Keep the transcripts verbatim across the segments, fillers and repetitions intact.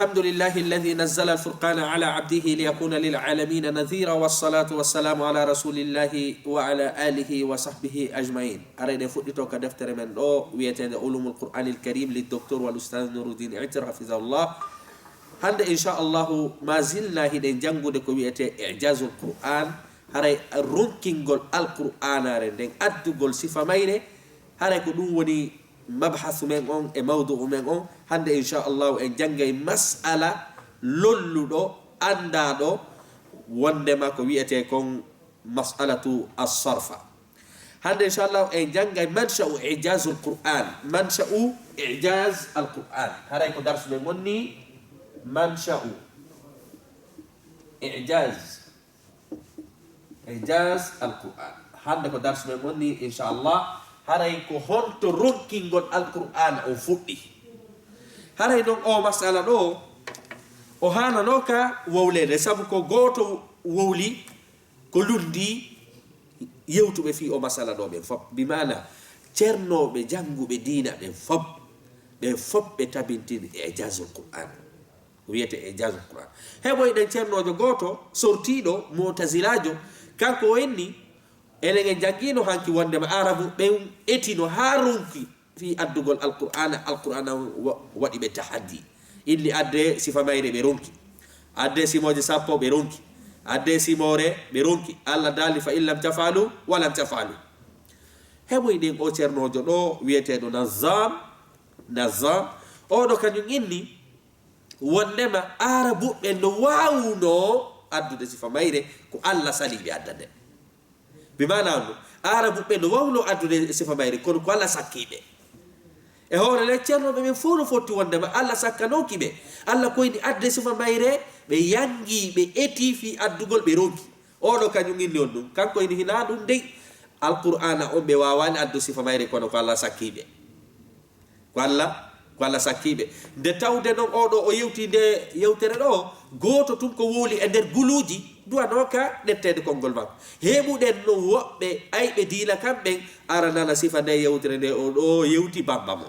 الحمد لله الذي نزل الفرقان على عبده ليكون للعالمين نذيرا، والصلاة والسلام على رسول الله وعلى آله وصحبه أجمعين. Haray ɗen fuɗɗito ka deftere men ɗo wi'eteende Ulumul Qur'anil Karim li Docteur wal Ustaz Nuruddin Itir, hafizahullah. Hannde, insha Allahu, ma zilna hiɗen janngude ko wi'etee Ijazul Qur'an, haray runkingol Alqur'aanaare nden, addugol sifa mayre, haray ko ɗum woni mabhasu men on e mawdu'u men on. Hannde, insha Allahu, en janngay mas'ala lolluɗo, anndaaɗo, wonndema ko wi'etee kon mas'alatu as-sarfa. Hannde, insha Allahu, en janngay mansha'u ijazul Qur'an. Mansha'u ijaz al-Qur'an. Haray ko darsu men wonni mansha'u ijaz, ijaz al-Qur'an. Hannde ko darsu men wonni, insha Allah. Haray ko honto ronkingol Alqur'an on fuɗɗi. Haray non o masala ɗo, o hanano ka wowlede, sabu ko gooto wowli, ko lundi yewtuɓe fii o masala ɗo ɓen fop. Bi maana, cernooɓe jannguɓe diina ɓen fop, ɓen fop ɓe tabintin ijazul Qur'an. Ko wiyetee ijazul Qur'an. Heɓoyɗen cernoojo gooto, sortiiɗo, mu'tazilaajo, kanko o inni, enen en janngiino hanki wonndema Aarabu ɓen etino haa ronki fii addugol Alqur'aana, Alqur'aana on wa-, waɗi ɓe tahaddi. Inni addee sifa mayre ɓe ronki. Addee simooje sappo ɓe ronki. Addee simoore ɓe ronki. Allah daali, "Fa in lam tafalu wa lam tafalu." Heɓoyɗen o cernoojo ɗo wi'eteeɗo Nazam, Nazam. Oɗo kañum inni wonndema Aarabuɓe no waawunoo addude sifa mayre, ko Allah salii ɓe addande. Bi maana on, Aarabuɓe no waawunoo addude sifa mayre, kono ko Allah sakkii ɓe. E hoore nden, cernooɓe ɓen fow no fotti wonndema Allah sakkanooki ɓe. Allah ko inni adde sifa mayre, ɓe yanngii, ɓe etii fii addugol, ɓe ronki. Oɗo kañum inni on ɗum. Kanko inni hinaa ɗum dey. Alqur'aana on ɓe waawaani addu sifa mayre, kono ko Allah sakkii ɓe. Ko Allah, ko Allah sakkii ɓe. Nde tawde non oɗo o yewti nde yewtere ɗo, gooto tun ko wowli e nder guluuji, duwanooka ɗetteede konngol makko. Heɓuɗen non woɓɓe ayɓe diina kamɓen, ara nana sifa nde yewtere nde oɗo yewti bamba mo.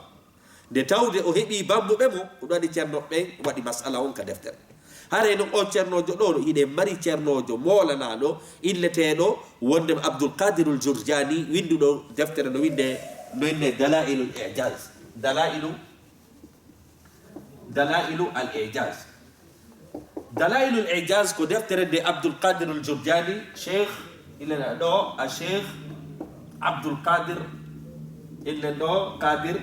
Nde tawde o heɓii bambuɓe mo, ko ɗum waɗi cernooɓe ɓen waɗi masala on ka deftere. Haray non o cernoojo ɗo, no hiɗen mari cernoojo moolanaaɗo inneteeɗo wonndema Abdul Qadirul Jurjani, winnduɗo deftere no winnde, no winnde Dalailul Ijaz. Dalailu, Dalailu al Ijaz. Dalailul Ijaz ko deftere nde Abdul Qadirul Jurjani, Cheikh, illa ɗo, a Cheikh Abdul Qadir, illa ɗo, Qadir,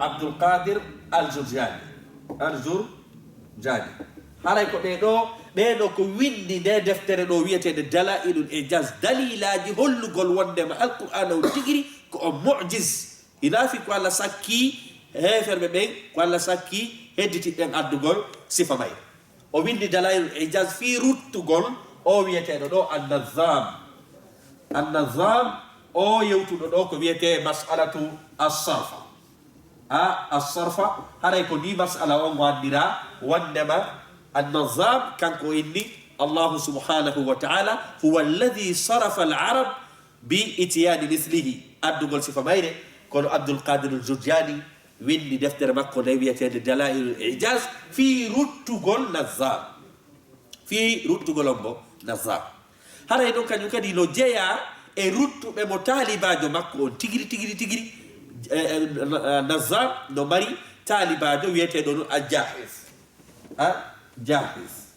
Abdul Qadir al Jurjani. Al Jur-, Jaani. Haray ko ɓee ɗoo, ɓee ɗoo ko winndi ndee deftere ɗoo wiyeteende Dalaa'ilul Ijaaz, daliilaaji hollugol wonndema Alqur'aana on tigiri ko o mu'jiz. Hinaa fii ko Alla sakkii heeferɓe ɓen, ko Alla sakkii hedditiiɓe ɓen addugol sifa mayre. O winndi Dalaa'ilul Ijaaz fii ruttugol oo wiyeteeɗo ɗoo An-Nazzaam. An-Nazzaam, oo yewtuɗo ɗoo ko wiyetee mas'alatu as-sarfa. A, as-sarfa, haray ko ndii mas'ala on o anndiraa, wonndema An-Nazzaam, kanko o inni, Allaahu subhaanahu wa ta'aalaa, huwa alladhii sarafa al-arab bi ityaani mislihi. Addugol sifa mayre, kono Abdul Qaadirul Jurjaani winndi deftere makko nde wiyeteende Dalaa'ilul Ijaaz fii ruttugol Nazzaam. Fii ruttugol on mo Nazzaam. Haray non kañum kadi no jeyaa e ruttuɓe mo taalibaajo makko on tigiri, tigiri, tigiri. E, e, na-, Nazzaam no mari taalibaajo wiyeteeɗo non Al-Jaahiz. A, Jaahiz.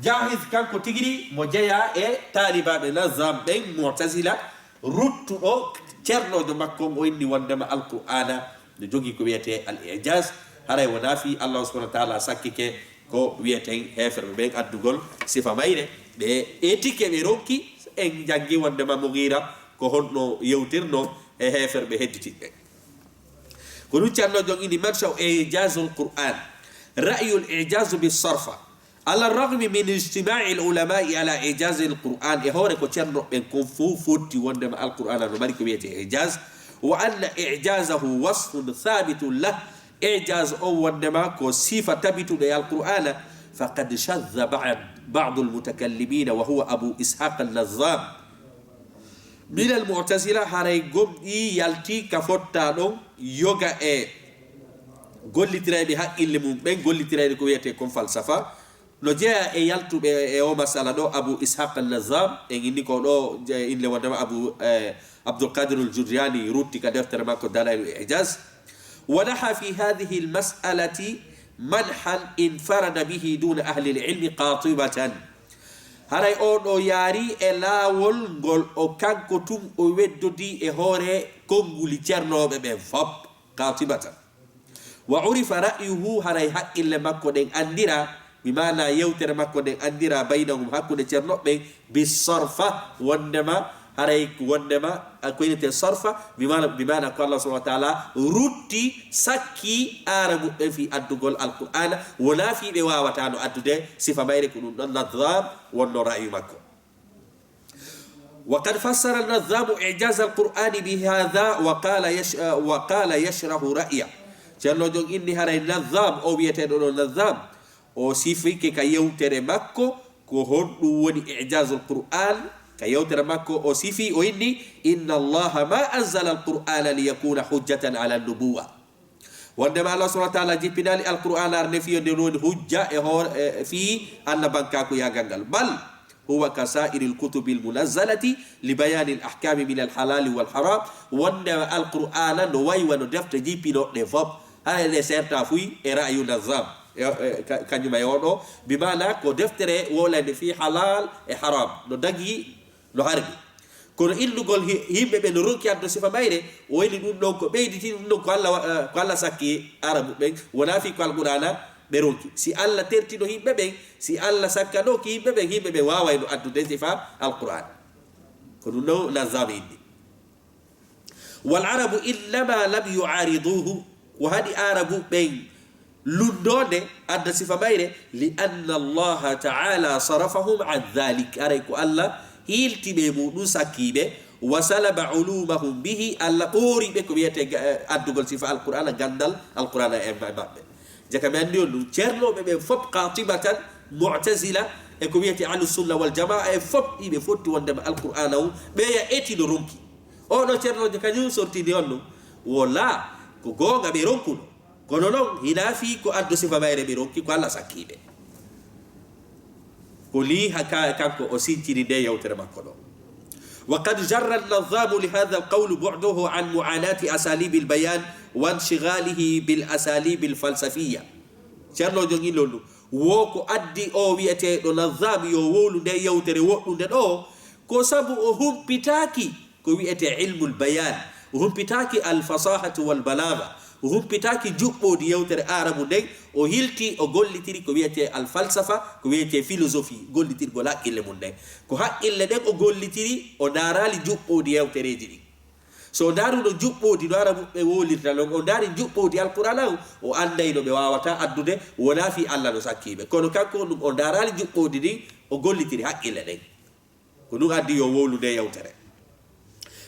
Jaahiz kanko tigiri mo jeyaa e taalibaaɓe Nazzaam ɓen, Mu'tazila, ruttuɗo cernoojo makko on, o inni wonndema Alqur'aana no jogii ko wiyetee al-i'jaaz. Haray wonaa fii Allaahu subhaanahu wa ta'aalaa sakkike ko wiyeten heeferɓe ɓen addugol sifa mayre, ɓe etike, ɓe ronki. En janngi wonndema Mugiira ko honno yewtirnoo e heeferɓe hedditiiɓe ɓen. Ko ɗum cernoojo on inni, mansha'u i'jaazul Qur'aan, ra'yul i'jaazu bis-sarfa. Ala ragmi min ijtimaa'i al-ulamaa'i ala i'jaazil Qur'aan, e hoore ko cernooɓe ɓen kon fow fotti wonndema Alqur'aana no mari ko wiyetee i'jaaz, wa anna i'jaazahu wasfun thaabitun lah, i'jaaz on wonndema ko sifa tabituɗo e Alqur'aana, faqad shadha ba'd, ba'dul mutakallimiina wa huwa Abu Ishaaq an-Nazzaam. Minal Mu'tazila, haray gomɗii yaltii ka fottaa ɗon, yoga e gollitirayɓe haqqille mum ɓen, gollitirayɓe ko wiyetee kon falsafa. No jeyaa e yaltuɓe e o masala ɗo, Abu Ishaq an-Nazam, en inni ko ɗo je-, innde wondema Abu, eh, Abdul Qadir al-Jurjani rutti ka deftere makko Dalailul Ijaz. Wa naha fi hadhihi al-mas'alati manhan infarada bihi duna ahli al-ilmi qatibatan. Haray o ɗo yaari e laawol ngol o kanko tun o weddodii e hoore konnguli cernooɓe ɓen fop, qatibatan. Wa urifa ra'yuhu, haray haqqille makko ɗen anndira, bi maana yewtere makko nden anndira baynahum, hakkunde cernooɓe ɓen, bi sarfa, wondema haray wondema a ko innete sarfa, bi maana, bi maana ko Allah subhanahu wa ta'ala rutti, sakki aarabu ɓen fii addugol Alqur'aana, wonaa fii ɓe waawataano addude sifa mayre, ko ɗum ɗon Nazam wonno ra'yu makko. Wa qad fassara an-Nazzamu i'jaz al-Qur'ani bi hadha wa qala yash-, wa qala yashrahu ra'ya. Ceerno Jon inni haray Nazam, o wiyeteeɗo ɗo Nazam, o sifike ka yewtere makko ko honɗum woni i'jazul Qur'an. Ka yewtere makko o sifi, o inni, "Inna Allaha ma anzala al-Qur'ana liyakuna hujjatan ala an-nubuwwa." Wondema Allah subhanahu wa ta'ala jippinaali Alqur'aana arne fii yo nden woni hujja e hoore, e fii annabankaaku yaagal ngal. Bal huwa ka sa'iril kutubil munazzalati li bayanil ahkami minal halali wal haram. Wondema Alqur'aana no wayi wano defte jippinooɗe fop. Hara ɗe serta fuy e ra'yu Nazam. E, e, ka-, kañum e oɗo. Bi maana ko deftere wowlande fii halal e haram. No dagi no harmi. Kono innugol hi-, yimɓe ɓe no ronki addo sifa mayre, o inni ɗum ɗon ko ɓeyditi, ɗum ɗon ko Allah wa-, eh, ko Allah sakki aarabu ɓen, wonaa fii ko Alqur'aana ɓe ronki. Si Allah tertino yimɓe ɓen, si Allah sakkanooki yimɓe ɓen, yimɓe ɓen waawayno addude sifa Alqur'aana. Ko ɗum ɗon Nazam inni. Wal arabu innama lam yu'ariduhu, ko haɗi aarabu ɓen lunndoonde adda sifa mayre, li anna Allaha ta'ala sarafahum an dhalik, aray ko Allah hiilti ɓe e muɗum, sakki ɓe, wa salaba ulumahum bihi, Allah ɓoori ɓe ko wiyetee ga-, eh, addugol sifa Alqur'aana, ganndal Alqur'aana e ma-, maɓɓe. Jaka mi anndi on ɗum, ceernooɓe ɓen fop, Qatibatan, Mu'tazila, e ko wiyetee Ahlus Sunna wal Jamaa, e fop ɗi ɓe fotti wondema Alqur'aana on, ɓeya eti no ronki. Oɗo ceernoojo kañum sortini on ɗum, wala ko goonga ɓe ronkuno. Kono non, hinaa fii ko addo sifa mayre ɓe ronki, ko Allah sakki ɓe. Ko lii ha ka-, kanko o sinciri nde yewtere makko ɗo. Wa qad jarra an-Nazzamu li hadha al-qawli bu'dahu an mu'anati asalibi al-bayan wa inshigalihi bil asalibi al-falsafiyya. Ceerno Jon inni loolu. Wo ko addi o wiyeteeɗo Nazam yo wowlu nde yewtere woɗɗunde ɗo, ko sabu o humpitaaki ko wiyetee ilmul bayan. O humpitaaki al fasahatu wal balagha. O humpitaaki juɓɓoodi yewtere aarabu nden. O hilti, o gollitiri ko wiyetee al falsafa, ko wiyetee philosophie, gollitirgol haqqille mum nden. Ko haqqille ɗen o gollitiri, o ndaaraali juɓɓoodi yewtereeji ɗin. So o ndaaruno juɓɓoodi no aarabu ɓe wowlirta non, o ndaari juɓɓoodi Alqur'aana on, o anndayno ɓe waawata addude, wonaa fii Allah no sakki ɓe. Kono kanko on ɗum, o ndaaraali juɓɓoodi ɗin, o gollitiri haqqille ɗen. Ko ɗum addi yo wowlu nde yewtere.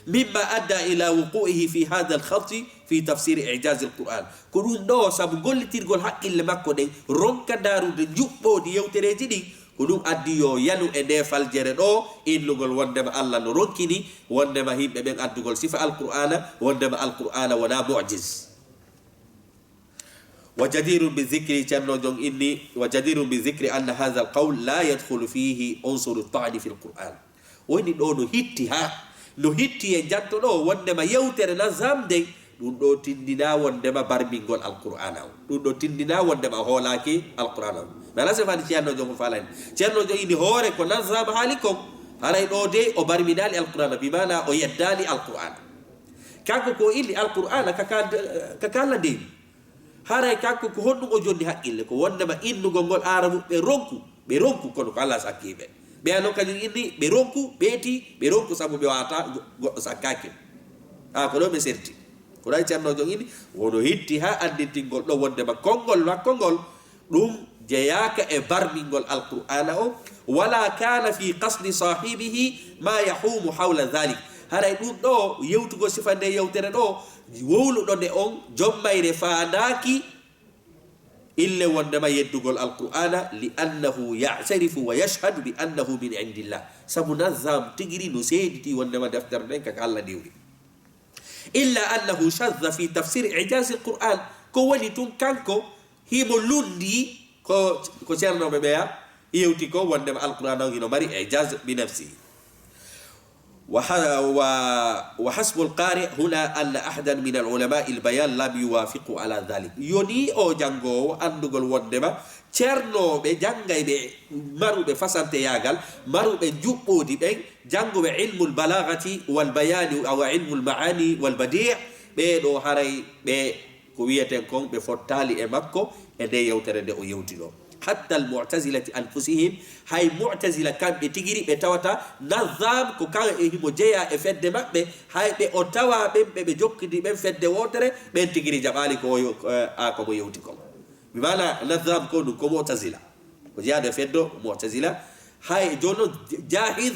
Mimma adda ila wuqu'ihi fi hadha al-khati fi tafsir i'jaz al-Qur'an. Ko ɗum ɗo sabu gollitirgol haqqille makko ɗen, ronka ndaarude juɓɓoodi yewtereeji ɗin, ko ɗum addi yo yanu e nde faljere ɗo innugol wondema Allah no ronkini wondema yimɓe ɓen addugol sifa Alqur'aana, wondema Alqur'aana wonaa mu'jiz. Wa jadirun bi zikri, Ceerno Jon inni, wa jadirun bi zikri anna hadha al-qawl la yadkhulu fihi unsuru at-ta'ni fi al-Qur'an. O inni ɗo no hitti ha, no hitti e janto ɗo wondema yewtere Nazam nden, ɗum ɗo tindinaa wondema barmingol Alqur'aana on. Ɗum ɗo tindinaa wondema o hoolaaki Alqur'aana on. Mi alaa sifani Ceerno Jon ko faalani. Ceerno Jon inni hoore ko Nazam haali kon, haray ɗo de o barminaali Alqur'aana, bi maana o yeddaali Alqur'aana. Kanko ko inni Alqur'aana ka ka-, ka kala ndewi. Haray kanko ko honɗum o jonni haqqille? Ko wondema innugol ngol aarabu ɓe ronku, ɓe ronku, kono ko Allah sakki ɓe. Ɓeya non kañum inni ɓe ronku, ɓe eti, ɓe ronku sabu ɓe waata go-, goɗɗo sakkaaki. A ko ɗo ɓe serti. Ko ɗay Ceerno Jon inni, wono hitti ha anndintingol ɗo wondema konngol makko ngol, ɗum jeyaaka e barmingol Alqur'aana o, wala kana fi qasdi sahibihi ma yahumu hawla dhalik. Haray ɗum ɗo yewtugol sifa nde yewtere ɗo, wowluɗo nde on, jom mayre faandaaki ille wondema yeddugol Alqur'aana, li annahu ya'tarifu wa yashhadu bi annahu min indillah. Sabu Nazam tigiri no seediti wondema deftere nden ka, ka Allah diwri. Illa annahu shadha fi tafsir i'jaz al-Qur'an. Ko woni tun kanko, himo lundi ko, ko ceernooɓe ɓeya yewti ko, wondema Alqur'aana on hino mari ijaz bi nafsihi. وح-، و-، وحسب القارئ هنا أن أحدا من علماء البيان لم يوافقه على ذلك. Yoni o janngoowo anndugol wondema ceernooɓe janngayɓe maruɓe fasanteyaagal, maruɓe njuɓɓoodi ɓen, jannguɓe ilmul balaagati wal bayaani, awa ilmul maani wal badii, ɓee ɗoo haray ɓe ko wi'eten kon ɓe fottaali e makko e nde yewtere nde o yewti ɗoo. Hatta al mu'tazilati anfusihim, hay mu'tazila kamɓe tigiri ɓe tawata Nazam ko kan e himo jeyaa e fedde maɓɓe, hay ɓe o tawa ɓen ɓe ɓe jokkidi ɓen fedde wootere, ɓen tigiri jaɓaali ko o yo-, eh, a ko mo yewti kon. Mi maana Nazam ko ɗum ko mu'tazila. Ko jeyaade e fedde mu'tazila. Hay jooni non Jahiz,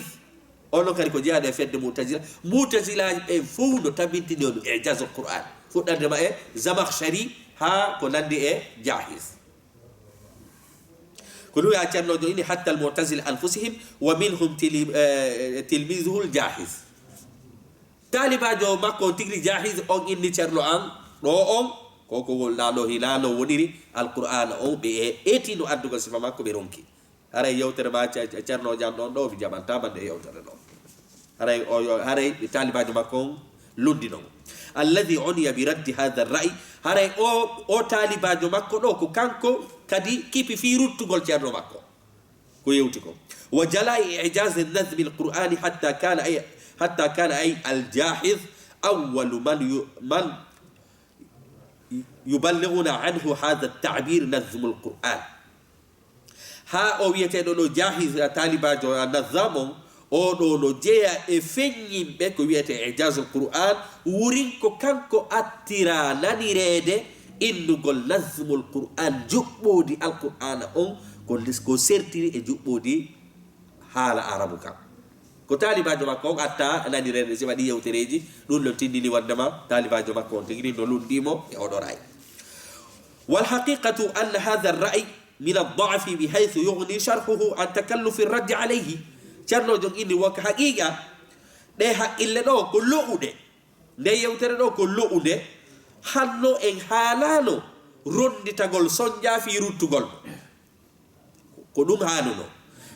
on non kadi ko jeyaade e fedde mu'tazila. Mu'tazilaaji ɓen fow no tabintini on ijazul Qur'an. Fuɗɗande ma e Zamakhshari haa ko nandi e Jahiz. Ko ɗum ya ceernoojo ini hatta al mu'tazila anfusihim wa minhum tili-, eh, tilmizuhu al Jahiz. Taalibaajo makko on tigiri Jahiz on inni ceerno an ɗoo on, ko ko wol ɗaa ɗoo hinaa no woniri Alqur'aana on, ɓe e-, etino addugo sifa makko ɓe ronki. Haray yewtere ma ce-, ce-, ceernoojo an ɗon ɗoo mi jaɓantaa ma nde yewtere ɗoo. Haray o yo-, haray taalibaajo makko on lundino mo. Alladhi uniya bi raddi hadha ar-ra'y. Haray o, o taalibaajo makko ɗoo ko kanko kadi kipi fii ruttugol ceerno makko. Ko yewti ko. Wa jala'i i'jaz an-nazm al-Qur'ani hatta kana ay, hatta kana ay al-Jahiz awwalu man yu-, man yuballighuna anhu hadha at-ta'bir nazm al-Qur'an. Haa o wi'eteeɗo ɗoo Jahiz, a taalibaajo a Nazam on, oo ɗoo no jeya e feññinɓe ko wi'etee Ijazul Qur'an, wurin ko kanko attiraa nanireede innugol Nazmul Qur'an, juɓɓoodi Alqur'aana on, ko lis-, ko sertiri e juɓɓoodi haala Arabu kan. Ko taalibaajo makko on attaa nanireede si waɗi yewtereeji, ɗum no tindini wonndema taalibaajo makko on tigi no lunndii mo e oɗo raay. Wal haqiqatu anna hadha ar-ra'y min ad-da'fi bi haythu yughni sharhuhu an takallufi ar-radd alayhi. Ceerno Jon inni wonko haqiiqa ɗee haqqille ɗoo ko lo'uɗe. Nde yewtere ɗoo ko lo'unde, hanno en haalaano ronnditagol sonjaa fii ruttugol mo. Ko ɗum haanuno.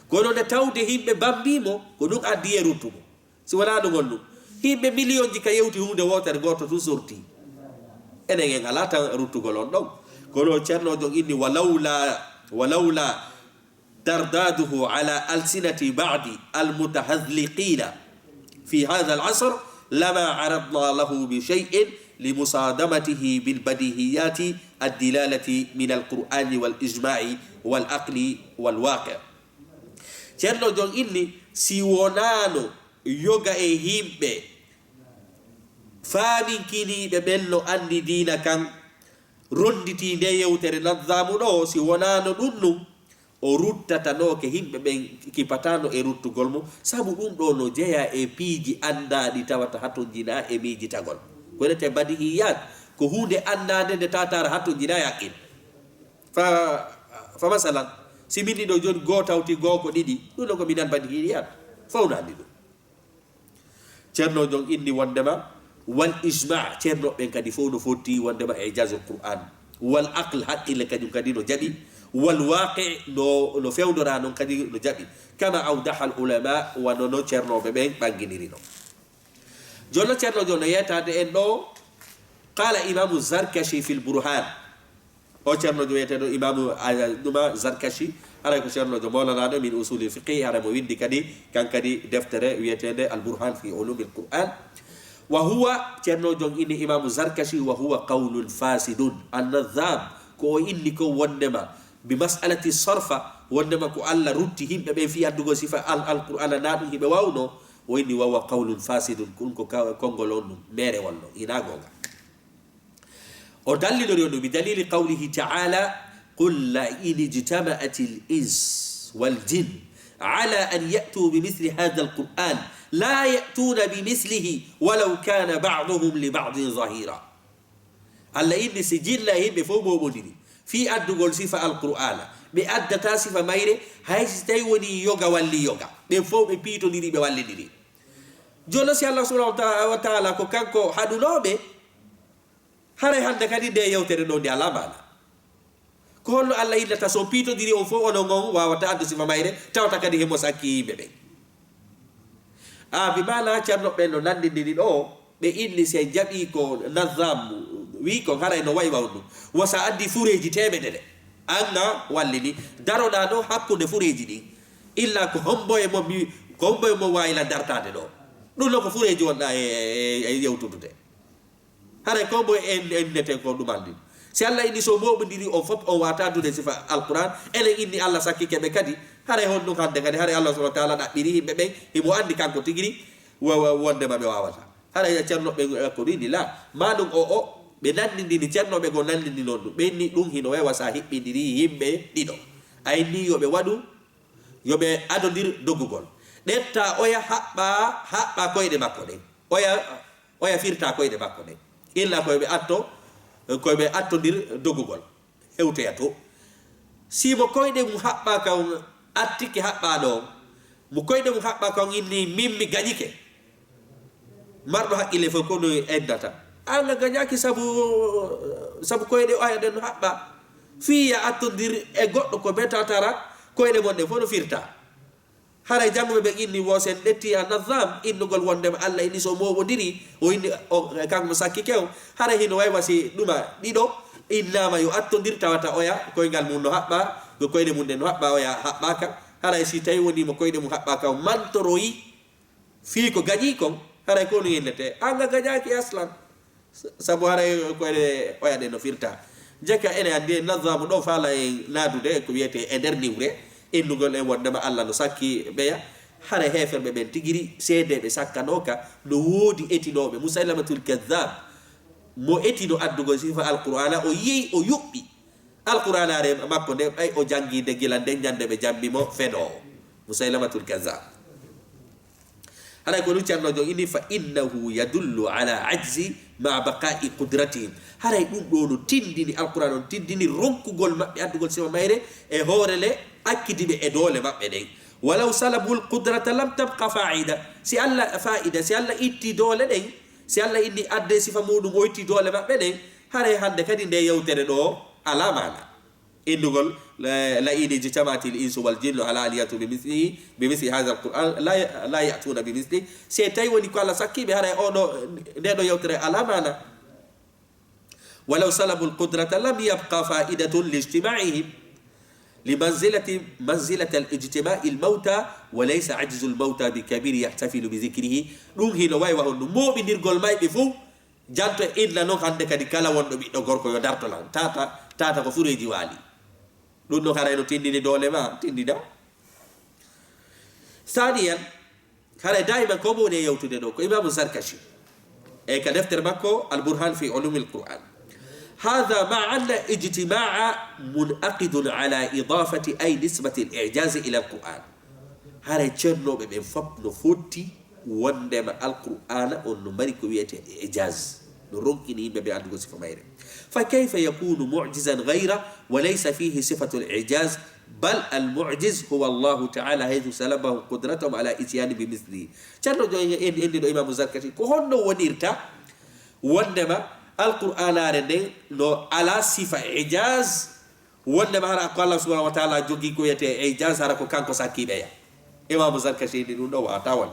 Kono nde tawde yimɓe bambii mo, ko ɗum addi e ruttugo. Si wonaa ɗum on ɗum, yimɓe miliyonji ka yewti huunde wootere, gooto tun sortii. Enen en alaa tan ruttugol on ɗon. Kono Ceerno Jon inni, walawla, walawla tardaduhu ala alsinati ba'di almutahazliqina fi hadha al-asr lama aradna lahu bi shay'in li musadamatihi bil badihiyati ad-dilalati min al-Qur'ani wal ijma'i wal aqli wal waqi'. Ceerno Jon inni, si wonaano yoga e yimɓe faaminkiniiɓe ɓen no anndi diina kan, ronnditii nde yewtere Nazaamu ɗoo, si wonaano ɗum ɗum, o ruttatanooke yimɓe ɓen kipataano e ruttugol mo, sabu ɗum ɗoo no jeyaa e piiji anndaaɗi tawata hatonjinaa e miijitagol. Ko wiyetee badihiyaat, ko huunde anndaande nde taataara hatonjinaa e haqqil. Fa, fa masalan, si min ɗiɗo jooni, goo tawti goo ko ɗiɗi, ɗum ɗoo ko minal badihiyaat, fow no anndi ɗum. Ceerno Jon inni wonndema wal ijma, ceerno ɓen kadi fow no fotti wonndema ijazul Qur'an. Wal aql, haqqille kañum kadi no jaɓi. Wal waqi, no, no fewndora non kadi no jaɓi. Kama awdaha al ulama, wano no ceernooɓe ɓen ɓannginiri non. Jooni no Ceerno Jon no yeetaade en ɗoo, qala imamu Zarkashi fil Burhan. O ceernoojo wiyeteeɗo Imaamu, a, ɗuma Zarkashi, haray ko ceernoojo mawlanaaɗo min usuli fiqhi, haray mo winndi kadi, kan kadi deftere wiyeteende Al Burhan fi Ulumil Qur'an. Wa huwa, ceernoojo on inni Imaamu Zarkashi, wa huwa qawlun fasidun. An-Nazam, ko o inni ko wonndema, bi mas'alati sarfa, wonndema ko Alla rutti yimɓe ɓen fii addugol sifa Al, Al Qur'aana, naa ɗum hiɓe waawno, o inni wa huwa qawlun fasidun, ɗum ko ka, konngol on ɗum, meerewol non, hinaa goonga. O dallinori on ɗum bi dalili qawlihi ta'ala, qul la in ijtama'atil ins wal jin ala an ya'tu bi misli hadha al Qur'an la ya'tuna bi mislihi walaw kana ba'duhum li ba'din zahira. Alla inni si jinna e yimɓe fow mooɓondiri fii addugol sifa Al Qur'aana, ɓe addataa sifa mayre, hay si tawi wonii yoga walli yoga, ɓen fow ɓe piitondiri, ɓe wallindiri. Jooni si Alla subhanahu wa ta-, wa ta'ala ko kanko haɗunooɓe, Haray hannde kadi nde yewtere ɗo nde alaa maana. Ko honno Allah innata so piitodiri on fof onon on waawata addu sifa mayre, tawata kadi himo sakki yimɓe ɓen? A, bi maana Ceerno ɓen no nanndindiri ɗo, ɓe inni si en jaɓi ko Nazam wi kon, haray no wayi wawnu. Wasa addi fureeji teemedere. An a wallini. Daroɗaa ɗo hakkunde fureeji ɗin. Illa ko hombo e mo mi, ko hombo e mo waawi lan dartaade ɗo. Ɗum no ko fureeji wonɗaa e, e, e yewtudude. Haray ko mbo en, en innete ko ɗumal ɗin. Si Allah inni so mooɓondiri on fof, on waata addude sifa Alquran, enen inni Allah sakkike ɓe kadi. Haray honɗum hannde kadi, haray Allah subhanahu wa ta'ala ɗaɓɓiri yimɓe ɓen, himo anndi kanko tigiri wo-, wo-, wondema ɓe waawata. Haray Ceerno ɓen, eh, ko ɗum inni la. Ma ɗum o, o, ɓe nanndindini, Ceerno ɓe goo nanndindini on ɗum. Ɓe inni ɗum hino wayi wasa hiɓɓindiri yimɓe ɗiɗo. A inni yo ɓe waɗu, yo ɓe adondir doggugol. Ƴetta oya haɓɓa, haɓɓa koyɗe makko ɗen. Oya, oya firta koyɗe makko ɗen. Illa ko ɓe atto, ko ɓe attondir doggugol. Hewtoya to. Si mo koyɗe mum haɓɓa kan, attike haɓɓa ɗo. Mo koyɗe mum haɓɓa kan inni min mi gañike. Marɗo haqqille fof ko no ennata. An a gañaaki sabu, sabu koyɗe oya ɗen no haɓɓa. Fii ya attondir e goɗɗo ko betata tara, koyɗe mon ɗen fof no firta. Haray jannguɓe ɓen inni wo sen ƴetti a Nazam, innugol wondema Allah inni so mooɓondiri, o inni o, kanko mo sakki kew. Haray hino wayi wasi ɗuma ɗiɗo, innama yo attondir tawata oya, koyngal mum no haɓɓa, ko koyɗe mum ɗen no haɓɓa, oya haɓɓaka. Haray si tawi woni mo koyɗe mum haɓɓaka, o mantoroyi, fii ko gañi kon, haray ko no yellete, an a gañaaki aslan. S-, sabu haray koyɗe oya ɗen no firta. Jaka ene anndi e Nazaamu ɗo faala en naadude ko wiyete e nder niwre, innugol en wondema Allah no sakki ɓeya. Haray heeferɓe ɓen tigiri, seedeeɓe sakkanooka, no woodi etinooɓe. Musaylamatul Kazzab, mo etino addugol sifa Alqur'aana, o yehi, o yuɓɓi. Alqur'aanaare makko nde, ɓay o janngi nde gila nden ñande ɓe jammi mo fenoowo. Musaylamatul Kazzab. Haray ko ɗum Ceerno Joom inni, "Fa innahu yadullu ala ajzi ma baqa'i qudratihim." Haray ɗum ɗo no tindini, Alqur'aan on tindini ronkugol maɓɓe addugol sifa mayre e hoore le akkidiɓe e doole maɓɓe ɗen. "Walaw salabul qudrata lam tabqa fa'ida." Si Allah, fa'ida, si Allah itti doole ɗen, si Allah inni adde sifa muɗum o itti doole maɓɓe ɗen, haray hannde kadi nde yewtere ɗo alaa maana. Innugol, la, la in ijtama'atil insu wal jinnu ala an ya'tu bi mislihi, bi misli hadha al-Qur'an, la, la ya'tuna bi mislihi. Si tawi woni ko Allah sakki ɓe, haray o ɗo, nde ɗo yewtere alaa maana. "Walaw salabul qudrata lam yabqa fa'idatun li ijtima'ihim, li manzilati, manzilatal ijtima'il mawta, wa laysa ajzul mawta bi kabir yahtafilu bi zikrihi." Ɗum hino wayi wa honno mooɓindirgol mayɓe fof, janto e inna non hannde kadi kala wonɗo ɓiɗɗo gorko yo darto lan. Tata, tata ko fureeji waali. Ɗum non haray no tindini doole ma, tindina. Saniyan, haray daiman ko mo woni e yewtude ɗo, ko Imaamu Zarkashi. E ka deftere makko, Al Burhan fi Ulumil Qur'an. Hadha ma anna ijtima'a munaqidun ala idafati ay nisbati al-i'jaz ila al-Qur'an. Haray cennooɓe ɓen fop no fotti wondema Alqur'aana on no mari ko wiyetee ijaz, no ronkini yimɓe ɓe anndugol sifa mayre. Fa kayfa yakunu mu'jizan ghayra wa laysa fihi sifatu al-ijaz, bal al-mu'jiz huwa Allahu ta'ala haythu salabahu qudratahum ala ityani bi mislihi. Ceerno Joom en, en, en ɗo Imaamu Zarkashi, ko honno wonirta wondema Alqur'aanaare nden no alaa sifa ijaz, wondema hara ko Allah subhanahu wa ta'ala jogii ko wiyetee ijaz, hara ko kanko sakki ɓeya. Imaamu Zarkashi inni ɗum ɗo wata won.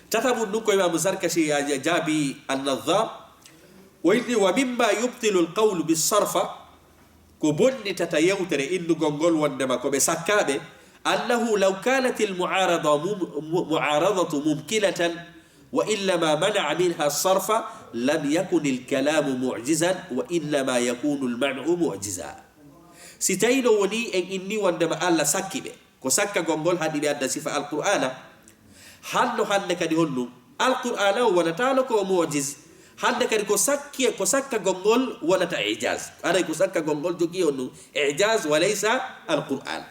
Tata mum ɗum ko Imaamu Zarkashi ya-, ya-, jaabi An-Nazam. O inni, "Wa mimma yubtilu al-qawlu bis-sarfa," ko bonnitata yewtere innugol ngol wondema ko ɓe sakkaaɓe, "annahu law kanat al-mu'arada mum-, mu-, mu'aradatu mumkinatan, wa innama mana'a minha sarfa, lam yakun al-kalamu mu'jizan, wa innama yakunu al-man'u mu'jiza." Si tawi no woni en inni wondema Allah sakki ɓe, ko sakkagol ngol haɗi ɓe adda sifa Alqur'aana, hanno hannde kadi honɗum? Alqur'aana o wonataano ko o mu'jiz. Hannde kadi ko sakki, ko sakkagol ngol wonata ijaz. Haray ko sakkagol ngol jogii honɗum? Ijaz wa laysa Alqur'aan.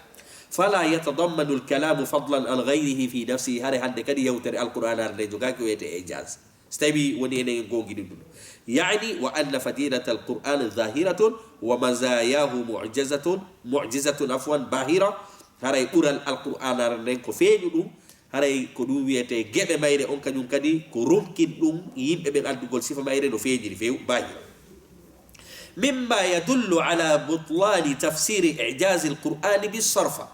Fala yatadammanu al-kalamu fadlan an ghayrihi fi nafsihi. Haray hannde kadi yewtere Alqur'aanaare nde jogaaki ko wiyetee ijaz. Si tawi woni enen en goonɗini ɗum. Ya'ni wa anna fadilata al-Qur'an zahiratun wa mazayahu mu'jizatun, mu'jizatun afwan bahira. Haray ɓural Alqur'aanaare nden ko feeñuɗum, Haray ko ɗum wiyetee geɓe mayre on, kañum kadi ko ronkin ɗum yimɓe ɓen addugol sifa mayre no feeñiri few baañi. Mimma yadullu ala butlani tafsiri ijazi alqur'ani bisarfa.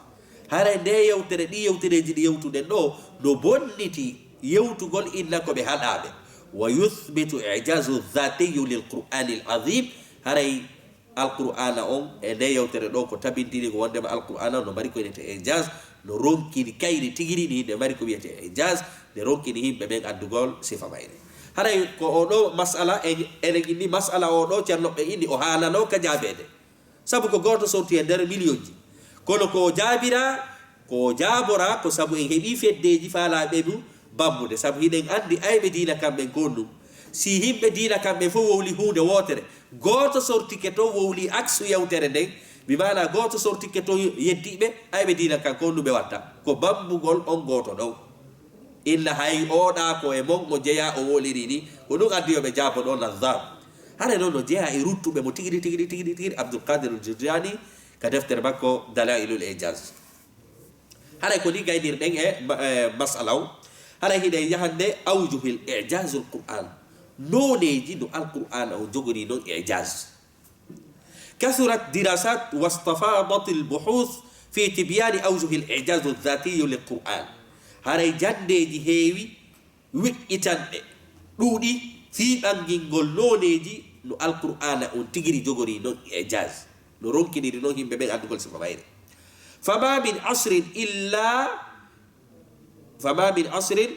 Haray nde yewtere, ɗi yewtereeji ɗi yewtuɗen ɗo, no bonniti yewtugol inna ko ɓe haɗaaɓe. Wa yuthbitu ijazu dhatiyu lilqur'ani alazim. Haray Alqur'aana on, e nde yewtere ɗo, ko tabintini ko wondema Alqur'aana on no mari ko inete ijaz, no ronkini kayri tigiri ni, nde mari ko wiyete ijaz, nde ronkini yimɓe ɓen addugol sifa mayre. Haray ko o ɗo mas'ala, e, eɗen inni mas'ala o ɗo, ceernoɓe inni o haanano ka jaabeede. Sabu ko gooto sorti e nder miliyonji. Kono ko o jaabira, ko o jaabora, ko sabu en heɓi feddeeji faalaaɓe ɗum bambude. Sabu hiɗen anndi ayɓe diina kamɓen ko on ɗum. Si yimɓe diina kamɓen fof wowli huunde wootere, gooto sortike toon wowli aksu yewtere nden, bi maana gooto sortike toon yeddiiɓe, ayɓe diina kan ko on ɗum ɓe watta. Ko bambugol on gooto ɗon. Inna hay oɗa ko e mon o jeyaa o woliri ni, ko ɗum addi yo ɓe jaabo ɗo Nazam. Hare noon no jeyaa e ruttuɓe mo tigiri, tigiri, tigiri, tigiri, Abdul Qadir al Jurjani ka deftere makko Dalailul Ijaz. Haray ko ni gaynirɗen e ma-, e masala o. Haray hiɗen yahande awjuhil ijazul Qur'an. Nooneeji no Alqur'aana o jogori noon ijaz. Kathurat dirasat wastafadat al buhuth fi tibyani awjuhil ijazu dhatiyu lil Qur'an. Haray janndeeji heewi, wiɗɗitanɗe, ɗuuɗi, fii ɓangingol nooneeji no Alqur'aana on tigiri jogori noon ijaz. No ronkiniri noon yimɓe ɓen anndugol sifa mayre. Fama min asrin illa, fama min asrin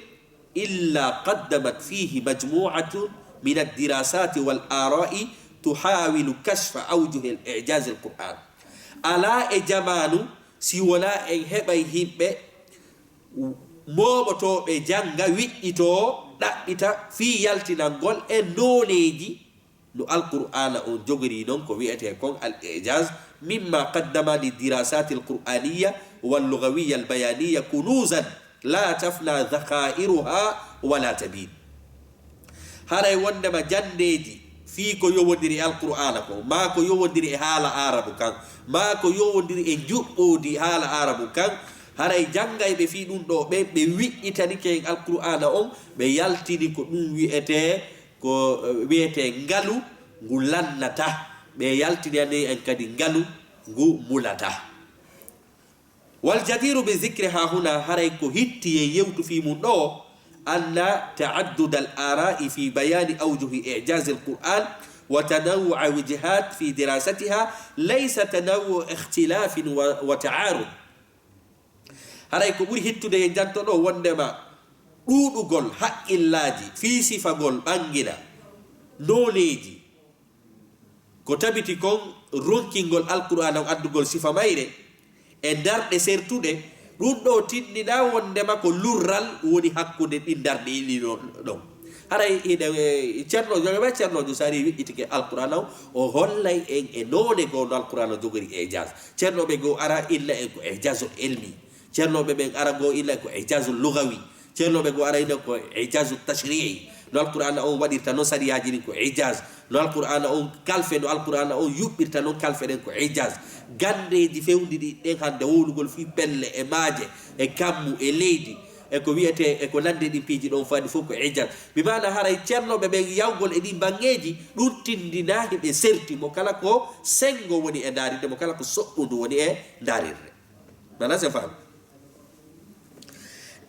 illa qaddamat fihi majmu'atun min ad-dirasati wal ara'i tuhawilu kashfa awjuhil ijazil Qur'an. Alaa e jamaanu si wonaa en heɓay yimɓe mooɓotooɓe jannga, wiɗɗitoo, ɗaɓɓita fii yaltinangol e nooneeji no Alqur'aana on jogori non ko wi'etee kon al-ijaz, mimma qaddama li dirasati al-qur'aniyya wal lughawiyya al bayaniyya kunuzan la tafna dhakhairuha wa la tabid. Haray wondema janndeeji fii ko yowondiri e Alqur'aana ko, maa ko yowondiri e haala Aarabu kan, maa ko yowondiri e njuɓɓudi haala Aarabu kan, haray janngayɓe fii ɗum ɗo ɓen, ɓe wiɗɗitanike en Alqur'aana on, ɓe yaltini ko ɗum wi'etee ko, eh, wiyetee ngalu ngu lannata. Ɓe yaltinani en kadi ngalu ngu mulata. Wal jadiru bi zikri ha huna, haray ko hitti e yewtu fii mum ɗo, anna ta'addud al ara'i fi bayani awjuhi ijaz al Qur'an wa tanawwu wijhat fi dirasatiha laysa tanawwu ikhtilafin wa, wa ta'arud. Haray ko ɓuri hittude e janto ɗo wondema ɗuuɗugol haqqillaaji fii sifagol ɓangina nooneeji ko tabiti kon ronkingol Alqur'aana on addugol sifa mayre e darɗe sertuɗe, ɗum ɗo tinndina wondema ko lurral woni hakkunde ɗin darɗe ɗiɗi ɗon. Haray hiɗen, e, Ceerno, yo ɓe Ceerno Sari wiɗɗitike Alqur'aana o, o hollay en e noone goo no Alqur'aana jogori ijaz. Ceerno ɓe goo ara inna en ko ijazul ilmi. Ceerno ɓe ɓen ara goo inna en ko ijazul lugawi. Ceerno ɓe goo ara inna en ko ijazul tashri'i. No Alqur'aana on waɗirta non sariyaaji ɗin ko ijaz. No Alqur'aana on kalfe, no Alqur'aana on yuɓɓirta non kalfe ɗen ko ijaz. Ganndeeji fewndi ɗi ɗen hannde wowlugol fii pelle e maaje, e kammu, e leydi, e ko wiyetee, e ko nanndi ɗin piiji ɗon fadi fof ko ijaz. Bi maana haray ceernoɓe ɓen yawgol e ɗin baŋŋeeji, ɗum tinndinaa hiɓe serti mo kala ko senngo woni e ndaarirde, mo kala ko soɓɓundu woni e ndaarirde. Maana si a faami?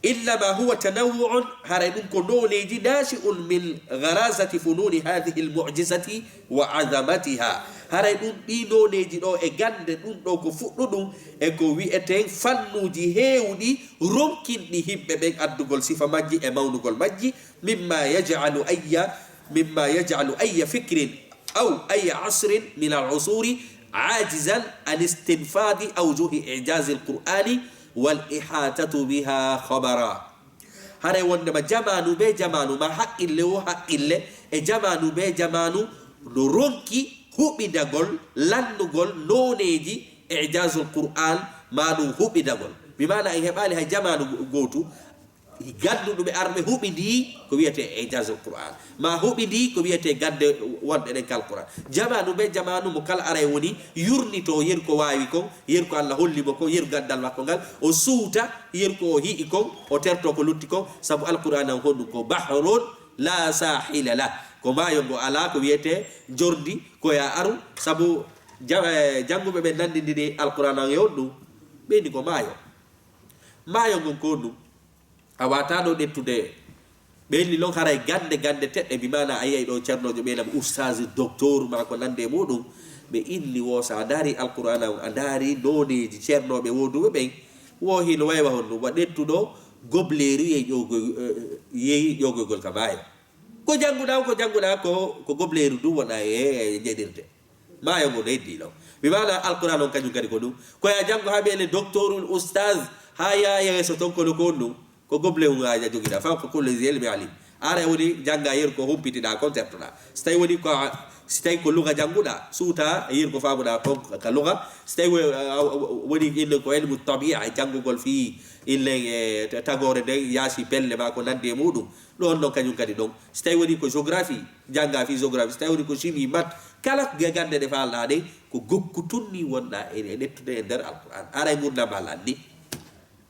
Innama huwa tanawwu'un, haray ɗum ko nooneeji naashi'un min gharazati fununi hadhihi al-mu'jizati wa azamatiha. Haray ɗum ɗi nooneeji ɗo e gannde ɗum ɗo ko fuɗɗuɗum e ko wi'eten fannuuji heewuɗi ronkinɗi himɓe ɓen addugol sifa majji e mawnugol majji, mimma yaj'alu ayya, mimma yaj'alu ayya fikrin aw ayya asrin min al-usuri ajizan an istinfadi awjuhi ijazi al-Qur'ani wal ihatatu biha khabara. Haray wondema jamaanu be jamaanu, ma haqqille wo haqqille, e jamaanu be jamaanu no ronki huɓidagol, lannugol nooneeji ijazul Qur'an, ma ɗum huɓidagol. Bi maana en heɓaali hay jamaanu go-, gootu, Ganduɗuɓe arɓe huɓidi ko wiyete ijazul Qur'an, ma huɓidi ko wiyete gande wonɗe ɗen kal Qur'an. Jamanu ɓe jamanu mo kala aray woni yurnito yeru ko wawi kon, yeru ko Allah holli mo kon, yeru gandal makko ngal, o suuta yeru ko o hi'i kon, o terto ko lutti kon. Sabu Alqur'an on honɗum? Ko bahrun la sahila lah, ko maayo ngo ala ko wiyete jordi ko ya aru. Sabu ja- eh, janguɓe ɓe nandidini Alqur'an on e honɗum? Ɓeyni ko maayo. Maayo ngon ko honɗum? A wata ɗo ɗettude. Ɓe inni non haray gande gande teɗɗe, bi mana a yiyay ɗo ceernojo ɓeynam ustaz, docteur ma ko nande e muɗum. Ɓe inni wo sa a ndaari Alqur'ana on, a ndaari noneji ceernoɓe woduɓe ɓen, wo hino waywa honno wa ɗettuɗo gobleru yehi ƴogoy- eh, yehi ƴogoygol ka maayo. Ko janguɗa on, ko janguɗa ko ko gobleru du wona e e jeɗirde. Maayo ngo no heddi ɗon. Mi maana Alqur'an on kañum kadi ko ɗum. Ko ya janngo haa ɓe ne docteurul ustaz, haa yaa yeeso ton kono ko honɗum? Ko goble un a jogiɗa. Fawqa kulli zi ilmi alim. Ara woni jannga yeru ko humpitiɗa kon tertoɗa. Si tawi woni ko a- si tawi ko luga jannguɗa, suuta yeru ko faamuɗa kon ka luga. Si tawi wo- a- a- woni inne ko ilmu tabi'a, janngugol fii illen e ta- tagore nden yaasi pelle ma ko nandi e muɗum. Ɗon non kañum kadi ɗon. Si tawi woni ko géographie, jannga fii géographie. Si tawi woni ko chimie, maths, kala ko gande ɗe faalɗa ɗen, ko gokku tun ni wonɗa e e ɗettude e nder Alqur'an. Aray ngurndan ma lanni.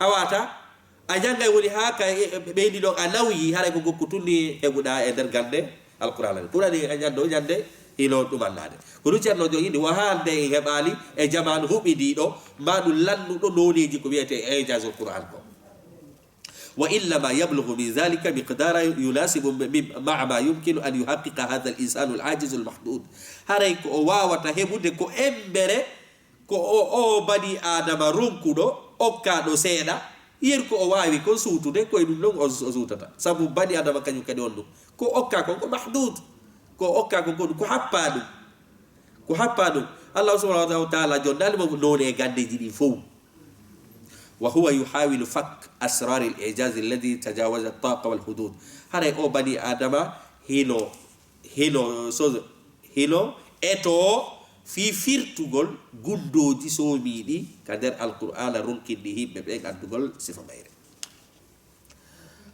A wata a janngay woni haa ka e- e- ɓeydi ɗon a nawyi, haray ko gokku tun ni heɓuɗa e nder gande Alqur'an. Kurani a ñande o ñande hino ɗumannaade. Ko ɗum ceerno jogini wo haalde en heɓaali e jaman huɓidiiɗo, ma ɗum lannuɗo nooneeji ko wiyete ijazul Qur'an ko. وإنما يبلغ من ذلك مقدارا يناسب م- مع ما يمكن أن يحقق هذا الإنسان العاجز المحدود. Haray ko o waawata heɓude ko embere ko o o bani Aadama ronkuɗo, okkaaɗo seeɗa, yeru ko o waawi kon suutude, ko e ɗum ɗon o o suutata. Sabu bani Aadama kañum kadi on ɗum. Ko okkaa kon ko mahdud. Ko okkaa kon ko ɗum, ko happaa ɗum. Ko happaa ɗum. Allah subhanahu wa ta'ala jonnaali mo noone e gandeeji ɗin fow. وهو يحاول فك أسرار الإعجاز الذي تجاوز الطاقة والحدود. Haray o bani Aadama hino hino so hino eto fii firtugol gundooji soomiiɗi ka nder Alqur'aana ronkinɗi yimɓe ɓen addugol sifa mayre.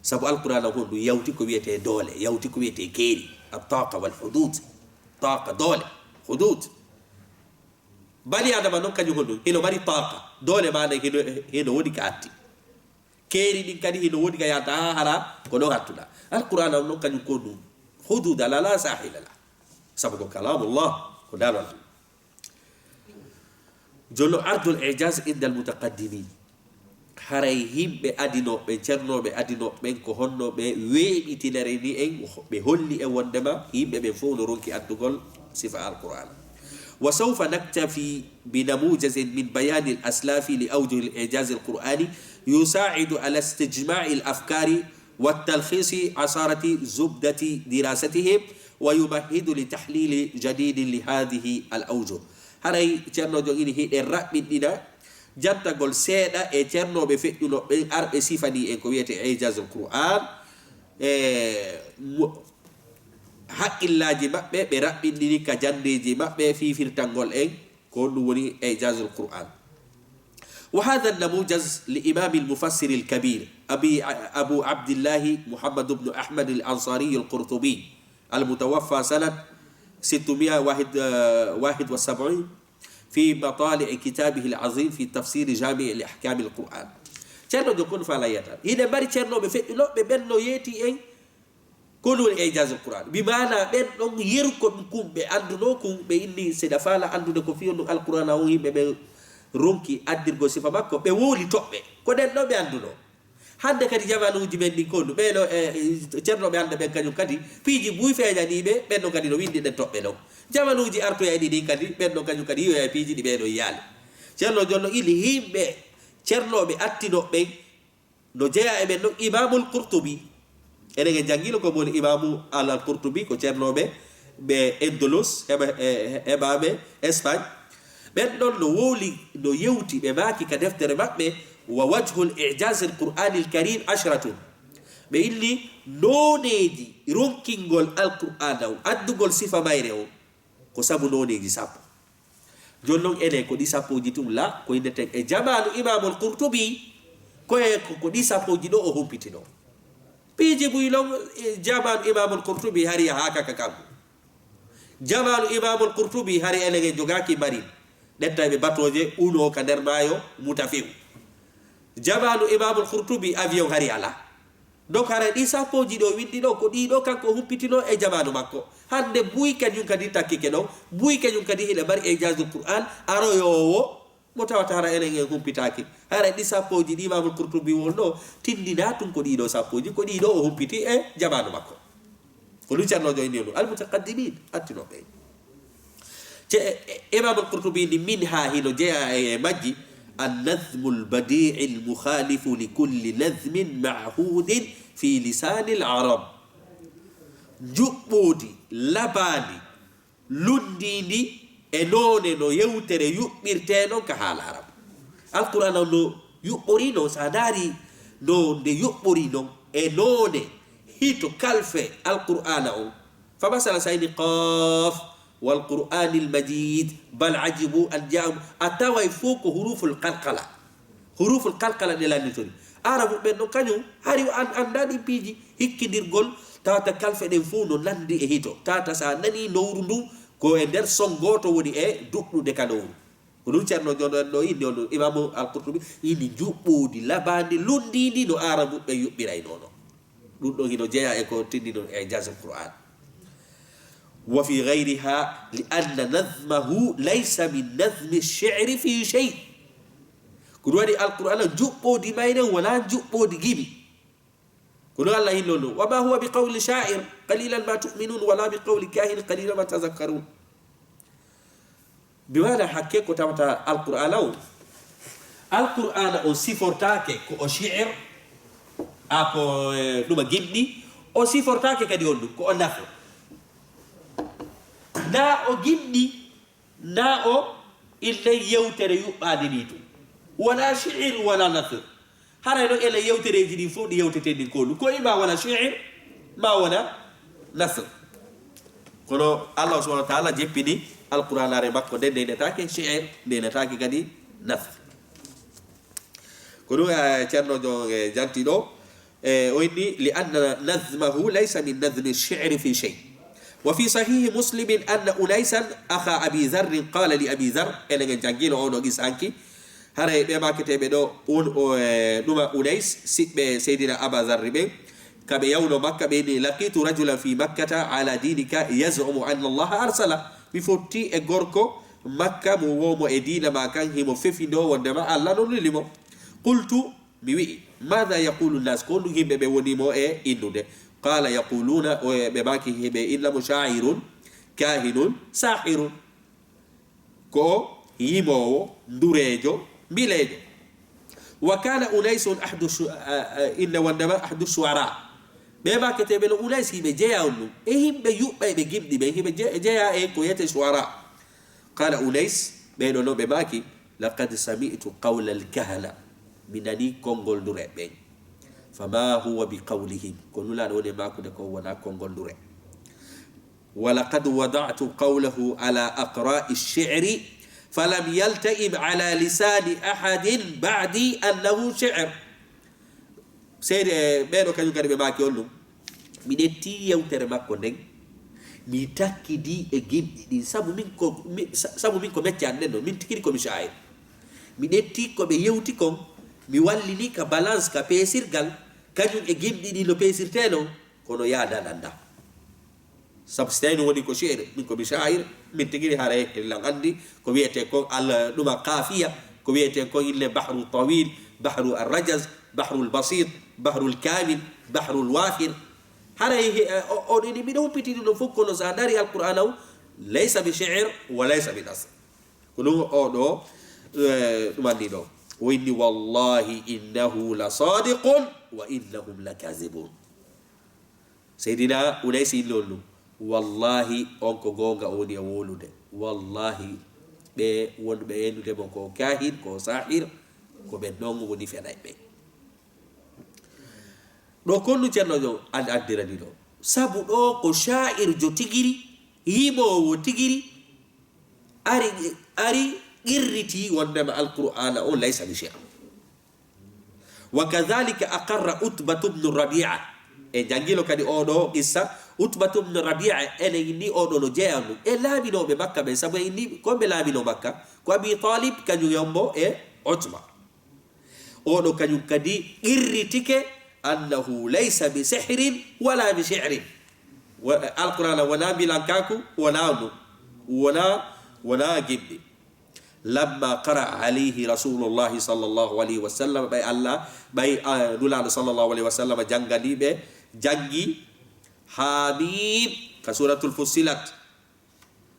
Sabu Alqur'aana on ɗum yawti ko wiyetee doole, yawti ko wiyetee keeri, at-taqa wal hudud. Taqa, doole, hudud. Bani Aadama non kañum honɗum? Hino mari taqa. Doole ma nden hino, hino woni ka atti. Keeri ɗin kadi hino woni ka yahata haa hara ko ɗon hattuɗa. Alqur'aana on non kañum ko ɗum. Hududa la, la sahila la. Sabu ko kalamullah, ko daalol Allah. Jooni non ardul ijaz indal mutaqaddimin. Haray yimɓe adinooɓe, ceernooɓe adinooɓe ɓen, ko honno ɓe weeɓitinirani en, ɓe holli en wonndema yimɓe ɓen fow no ronki addugol sifa Alqur'aana. وسوف نكتفي بنموذج من بيان الأسلاف لأوجه الإعجاز القرآني يساعد على استجماع الأفكار وتلخيص عصارة زبدة دراستهم ويمهد لتحليل جديد لهذه الأوجه. Haray ceerno jogini hiɗen raɓɓinɗina jantagol seeɗa e ceernooɓe feƴƴunooɓe ɓen arɓe sifanii en ko wiyetee ijazul Qur'an. E mo- haqqillaaji maɓɓe ɓe raɓɓinɗini ka janndeeji maɓɓe fii firtangol en ko ɗum woni ijazul Qur'an. وهذا النموذج لإمام المفسر الكبير أبي أبو عبد الله محمد بن أحمد الأنصاري القرطبي المتوفى سنة ستمائة واحد وسبعين في مطالع كتابه العظيم في تفسير جامع الأحكام القرآن. Ceerno Jokkol Faala yiyata hiɗen mari ceernooɓe feƴƴunooɓe ɓen no yeeti en ko ɗum woni ijazul Qur'an. Bi maana ɓen ɗon yeru ko ɗum kun ɓe anndunoo kun, ɓe inni seeɗa faala anndude ko fii on ɗum Alqur'aana on yimɓe ɓen ronki addirgol sifa makko, ɓe wowli toɓɓe. Ko ɗen ɗon ɓe anndunoo. Hannde kadi jamanuuji men ɗin ko ɗum ɓee ɗoo e e ceernooɓe hannde ɓen kañum kadi piiji buy feeñanii ɓe, ɓen ɗon kadi no winndi ɗen toɓɓe ɗon. Jamanuuji artoyayɗi ɗin kadi, ɓen ɗon kañum kadi yiyoya e piiji ɗi ɓee ɗoo yiyaali. Ceerno Jonno ili yimɓe ceernooɓe attinooɓe ɓen no jeyaa e ɓen ɗon Imaamul Qurtubi. Enen en janngino ko woni Imaamu al Qurtubi, ko ceernooɓe ɓe Andalus, heɓa- e- heɓaaɓe Espagne. Ɓen ɗon no wowli, no yewti, ɓe maaki ka deftere maɓɓe, ووجه الإعجاز القرآني الكريم عشرة. Ɓe inni nooneeji ronkingol Alqur'aana on, addugol sifa mayre on, ko sabu nooneeji sappo. Jooni non enen ko ɗi sappooji tun la ko inneten e jamaanu Imaamul Qurtubi, ko e ko ko ɗi sappooji ɗoo o humpitinoo. Piiji buy non, e, jamaanu Imaamul Qurtubi hari yahaaka ka kanko. Jamaanu Imaamul Qurtubi hari enen en jogaaki marine. Ɗettayɓe batooje uno ka nder maayo muta few. Jamaanu Imaamul Qurtubi avion hari alaa. Donc haray ɗi sappooji ɗo winndi ɗo, ko ɗi ɗo kanko humpitino e jamaanu makko. Hannde buy kañum kadi takkike ɗon, buy kañum kadi hiɗa mari Ijazul Qur'an, aroyoowo, mo tawata hara enen en humpitaaki. Haray ɗi sappooji ɗi Imaamul Qurtubi won ɗo, tinndinaa tun ko ɗi ɗo sappooji, ko ɗi ɗo o humpiti e jamaanu makko. Ko ɗum Ceerno Joy nenu, al mutaqaddimin, attinooɓe. Ce, e, Imaamul Qurtubi ni, min ha hino jeyaa e, e majji, an nazmul badi'il mukhalifu li kulli nazmin ma'hudin fi lisanil arab. Njuɓɓoodi labaandi, lunndiindi e noone no yewtere yuɓɓirtee non ka haala Arabu. Alqur'aana on no yuɓɓorii non, so a ndaari no nde yuɓɓorii non e noone hito kalfe Alqur'aana on. Fa masala, so a inni Qaaf wal Qur'aanil Majiid, bal ajibu an jaa'ahum, a taway fof ko huruful qalqala. Huruful qalqala ɗe lannditoni. Arabu ɓen non kañum hari an-, anndaa ɗin piiji, hikkindirgol, tawata kalfe ɗen fof no nanndi e hito. Tawata so a nanii nowru ndun, ko e nder son gooto woni e duɗɗude ka nowru. Ko ɗum Ceerno Jono en ɗo inni on ɗum, Imaamu Al-Qurtubi inni njuɓɓoodi labaandi lunndiindi no Aarabuɓe yuɓɓiraynoo non. Ɗum ɗon hino jeyaa e ko tinndino e Ijazul Qur'an. Wa fi ghayriha li anna nazmahu laysa min nazmi shi'ri fi shay. Ko ɗum waɗi Alqur'aana njuɓɓoodi mayre wonaa njuɓɓoodi gimi. Ko ɗum Allah hinno ɗum. Wa ma huwa bi qawli sha'ir, qalilan ma tu'minun, wala bi qawli kahin, qalilan ma tazakkarun. Bi maana hakke ko tawata Alqur'aana on. Alqur'aana on sifortaake ko o shi'ir, a ko, eh, ɗuma gimɗi. O sifortaake kadi on ɗum, ko o nafo. Na o gimɗi, na o ille yewtere yuɓɓaade ni tun. Wala shi'ir, wala nasr. Haray non ene yewtereeji ɗin fof ɗi yewteten ɗin ko ɗum. Ko ima wona shi'ir, ma wona nasr. Kono Allah subhanahu wa ta'ala jeppini Alqur'aanaare makko nden, nde netaake shi'ir, nde netaake kadi nasr. Ko ɗum, eh, Ceerno Jon, eh, janti ɗo. Eh, o inni, li anna nazmahu laysa min nazmi shi'ri fi shay. Wa fi sahihi Muslimin anna Unaysan akha Abi Dharrin qala li Abi Dharr, enen en janngino oo ɗoo qissa hanki. Haray ɓe maaketeeɓe ɗo, un-, o, eh, ɗuma Unays, siɓɓe Seydina Aba Dharr ɓen, ka ɓe yawno Makka, ɓe inni, laqitu rajulan fi Makkata ala dinika yaz'umu anna Allaha arsala. Mi fotti e gorko Makka mo woo mo e diina maa kan, himo fefindoo wonndema Allah no nuli mo. Qultu, mi wi'i, maada yaqulu nnaas, ko honɗum yimɓe ɓe woni mo e innude? Qaala yaquluuna, o e ɓe maaki, hiɓe inna mo shaa'irun, kaahinun, saahirun. Ko yimoowo, ndureejo, mbileejo. Wa kaana Unaysun ahdu shu-, a, a, inna wonndema ahdu shu'araa. Ɓe maaketeeɓe no Unays, hiɓe jeyaa on ɗum. E yimɓe yuɓɓayɓe gimɗi ɓen, hiɓe je-, jeyaa e ko wiyetee shu'araa. Qaala Unays, ɓee ɗoo no ɓe maaki, laqad sami'tu qawla al-kahana, mi nanii konngol ndure ɓen. Fama huwa bi qawlihim, ko Nulaaɗo woni e maakude ko wonaa konngol ndure. Wa laqad wada'tu qawlahu ala aqra'i ash-shi'ri, falam yalta'im ala lisani ahadin ba'di annahu shi'r. Seydi e ɓee ɗoo kañum kadi ɓe maaki on ɗum. Mi ƴetti yewtere makko nden, mi takkidi e gimɗi ɗin, sabu min ko, mi, sa-, sabu min ko mecce an nden ɗo, min tikiri ko mi shaa'ir. Mi ƴetti ko ɓe yewti kon, mi wallini ka balance, ka peesirgal, kañum e gimɗi ɗin no peesirtee non, kono yaadan anndaa. Sabu si tawii no woni ko shi'ir, min ko mi shaa'ir, min tigiri haray lan anndi ko wiyetee kon al-, ɗuma qaafiya, ko wiyetee kon inne bahru tawil, bahru ar-rajaz, bahru al-basit, bahru al-kamil, bahru al-wafir. Haray he, o, o ɗini miɗo humpitini ɗum fof, kono so a ndaari Alqur'aana o, laysa bi shi'ir wa laysa bi nasr. Ko ɗum o ɗo, eh, ɗum anndi ɗo. O inni, wallahi innahu la sadiqun wa innahum la kazibun. Seydina Unaysi inni on ɗum, wallahi, on ko goonga o woni e wowlude. Wallahi, ɓe wonɓe e innude mo ko kaahin, ko saahir, ko ɓe non woni fenayɓe. Ɗo kon ɗum Ceerno Jon an-, addirani ɗo. Sabu ɗo ko shaa'irjo tigiri, yimoowo tigiri, ari, ari qirritii wonndema Alqur'aana on laysa bi shay'. Wa kadhalika aqarra Utbatu bnu Rabi'a. E janngilo kadi oɗo qissa, Utbatu bnu Rabia, enen inni oɗo no jeeya ɗum e laaminooɓe Makka ɓen, sabu en inni ko ɓe laamino Makka, ko Abi Talib kañum yombo e Utba. Oɗo kañum kadi qirritike, annahu laysa bi sihrin wala bi shi'rin. Wa-, Alqur'aana wonaa mbilankaaku, wonaa ɗum, wonaa, wonaa gimɗi. Lamma qara alayhi Rasulullahi sallallahu alayhi wa sallam, ɓay Allah, ɓay, ah, Nulaaɗo sallallahu alayhi wa sallam janngani ɓe, janngi Haamim ka Suuratul Fussilat.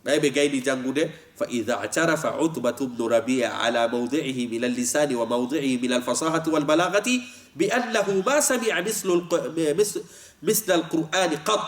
Ɓay ɓe gayni janngude, fa idha i'tarafa Utbatu bnu Rabia ala mawdi'ihi min al-lisani wa mawdi'ihi min al-fasahati wal balaghati bi annahu ma sami'a mislu al-, mis-, misla al-Qur'ani qat.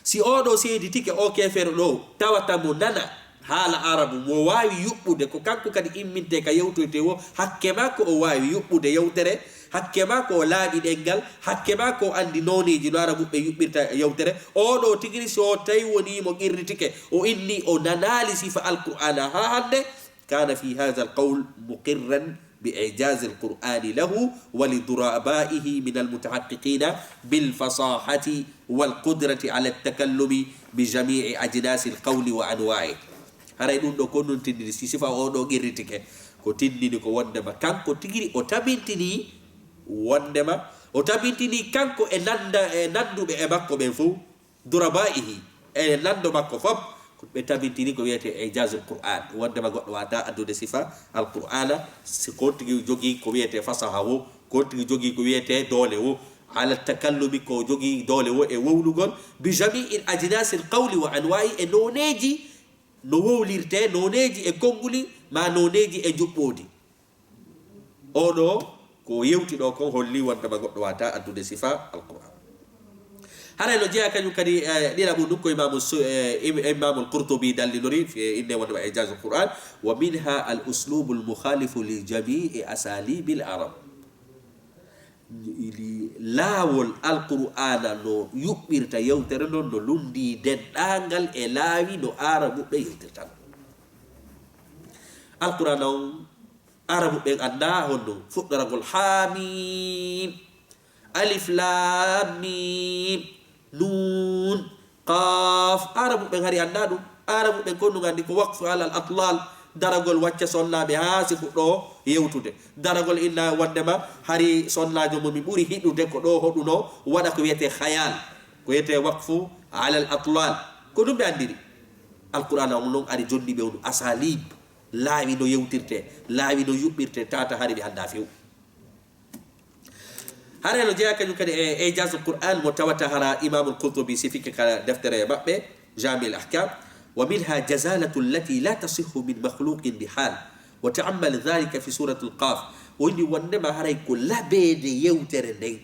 Si oɗo seeditike, o keefeero ɗo, tawata mo nana haala arabu, mo waawi yuɓɓude, ko kanko kadi imminte ka yewtoyte wo, hakke maa ko o waawi yuɓɓude yewtere, hakke maa ko o laaɓi ɗenngal, hakke maa ko o anndi nooneeji no arabuɓe yuɓɓirta yewtere. Oɗo tigiri, so tawi wonii mo qirritike, o inni o nanaali sifa Alqur'aana haa hannde, kana fi hadha alqawl muqirran bi ijazi alqur'ani lahu wa li durabaihi min almutahaqqiqina bil fasahati wal qudrati ala altakallumi bi jamii ajnasi alqawli wa anwa'i. Haray ɗum ɗo ko ɗum tindini, si sifa o ɗo qirritike, ko tindini ko wondema kanko tigiri o tabintini wondema, o tabintini kanko e nanda, e nanduɓe e makko ɓen fof, durabaihi, e lando makko fof, ko ɓe tabintini ko wiyetee ijazul Qur'an, wondema goɗɗo waata addude sifa Alqur'aana, si ko on tigi jogii ko wiyetee fasaha wo, ko on tigi jogii ko wiyetee doole wo, ala takallumi, ko jogii doole wo e wowlugol, bi jami'il ajnasil qawli wa anwa'i, e nooneeji no wowlirtee, nooneeji e konnguli, ma nooneeji e njuɓɓoodi. Oɗo ko yewti ɗo kon holli wondema goɗɗo waata addude sifa Alqur'an. Haray no jeyaa kañum kadi, eh, ɗiɗaɓu ɗum ko Imamu Su-, eh, Im-, Imamu Al-Qurtubi dallinori fi, innde wondema Ijazul Qur'an, wa minha al-uslubu al-mukhalifu li jami'i asalibil arab. Ili laawol Alqur'aana no yuɓɓirta yewtere non no lundi denɗaangal e laawi no Aarabuɓe yewtirta non. Alqur'aana on Arabu ɓen anndaa honno fuɗɗoragol. Haamim, alif, laam, miim, nuun, qaaf. Arabu ɓen hari anndaa ɗum. Arabu ɓen kon ɗum anndi ko waqfu alal atlal, daragol wacca sonnaaɓe haa si fuɗɗoo yewtude. Daragol inna wondema hari sonnaajo mo mi ɓuri hiɗude ko ɗo hoɗuno waɗa ko wiyetee khayal, ko wiyetee waqfu alal atlal. Ko ɗum ɓe anndiri. Alqur'aana on non ari jonni ɓe on asalib, laawi no yewtirtee, laawi no yuɓɓirtee, tata hari ɓe anndaa few. Hara no jeyaa kañum kadi e, e Ijazul Qur'an mo tawata hara Imamul Qurtubi sifike ka deftere maɓɓe, Jami'ul Ahkam, wa minha jazalatu allati la tasihhu min makhluqin bi hal, wa ta'ammal dhalika fi suratul Qaf. O inni wondema haray ko labeede yewtere nden.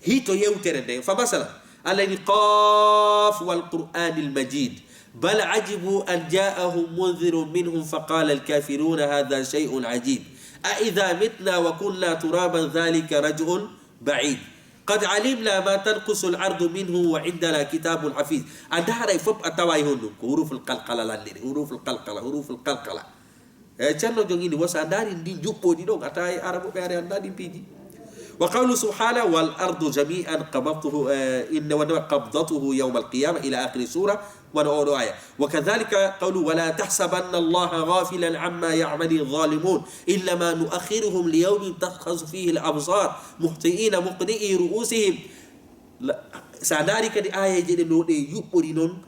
Hito yewtere nden. Fa masalan, Allah ni, "Qaf wal Qur'anil Majid. Bal ajibu an ja'ahum mundhirun minhum fa qala al kafiruna hadha shay'un ajib. A idha mitna wa kunna turaban dhalika raj'un ba'id. Qad alimna ma tanqusu al ardu minhum wa indana kitabun hafiz." A ndaray fop a taway honno ko huruful qalqala lanniri, huruful qalqala, huruful qalqala. E Ceerno Joom ini, wo so a ndaari ndin juɓɓooɗi ɗon, a tawa e Arabuɓe hari anndaa ɗin piiji. Wa qawlu subhana, "Wal ardu jami'an qabdatuhu," eh, inna wa qabdatuhu yawmal qiyama ila akhiri sura, wano oɗo aya. Wa kadhalika qawlu, "Wa la tahsabanna Allaha ghafilan amma ya'malu adh-dhalimun, innama nu'akhiruhum li yawmin tashkhasu fihi al-absar, muhti'ina muqni'i ru'usihim." La-, sa ndaari kadi aayeeje ɗe no ɗe yuɓɓori non,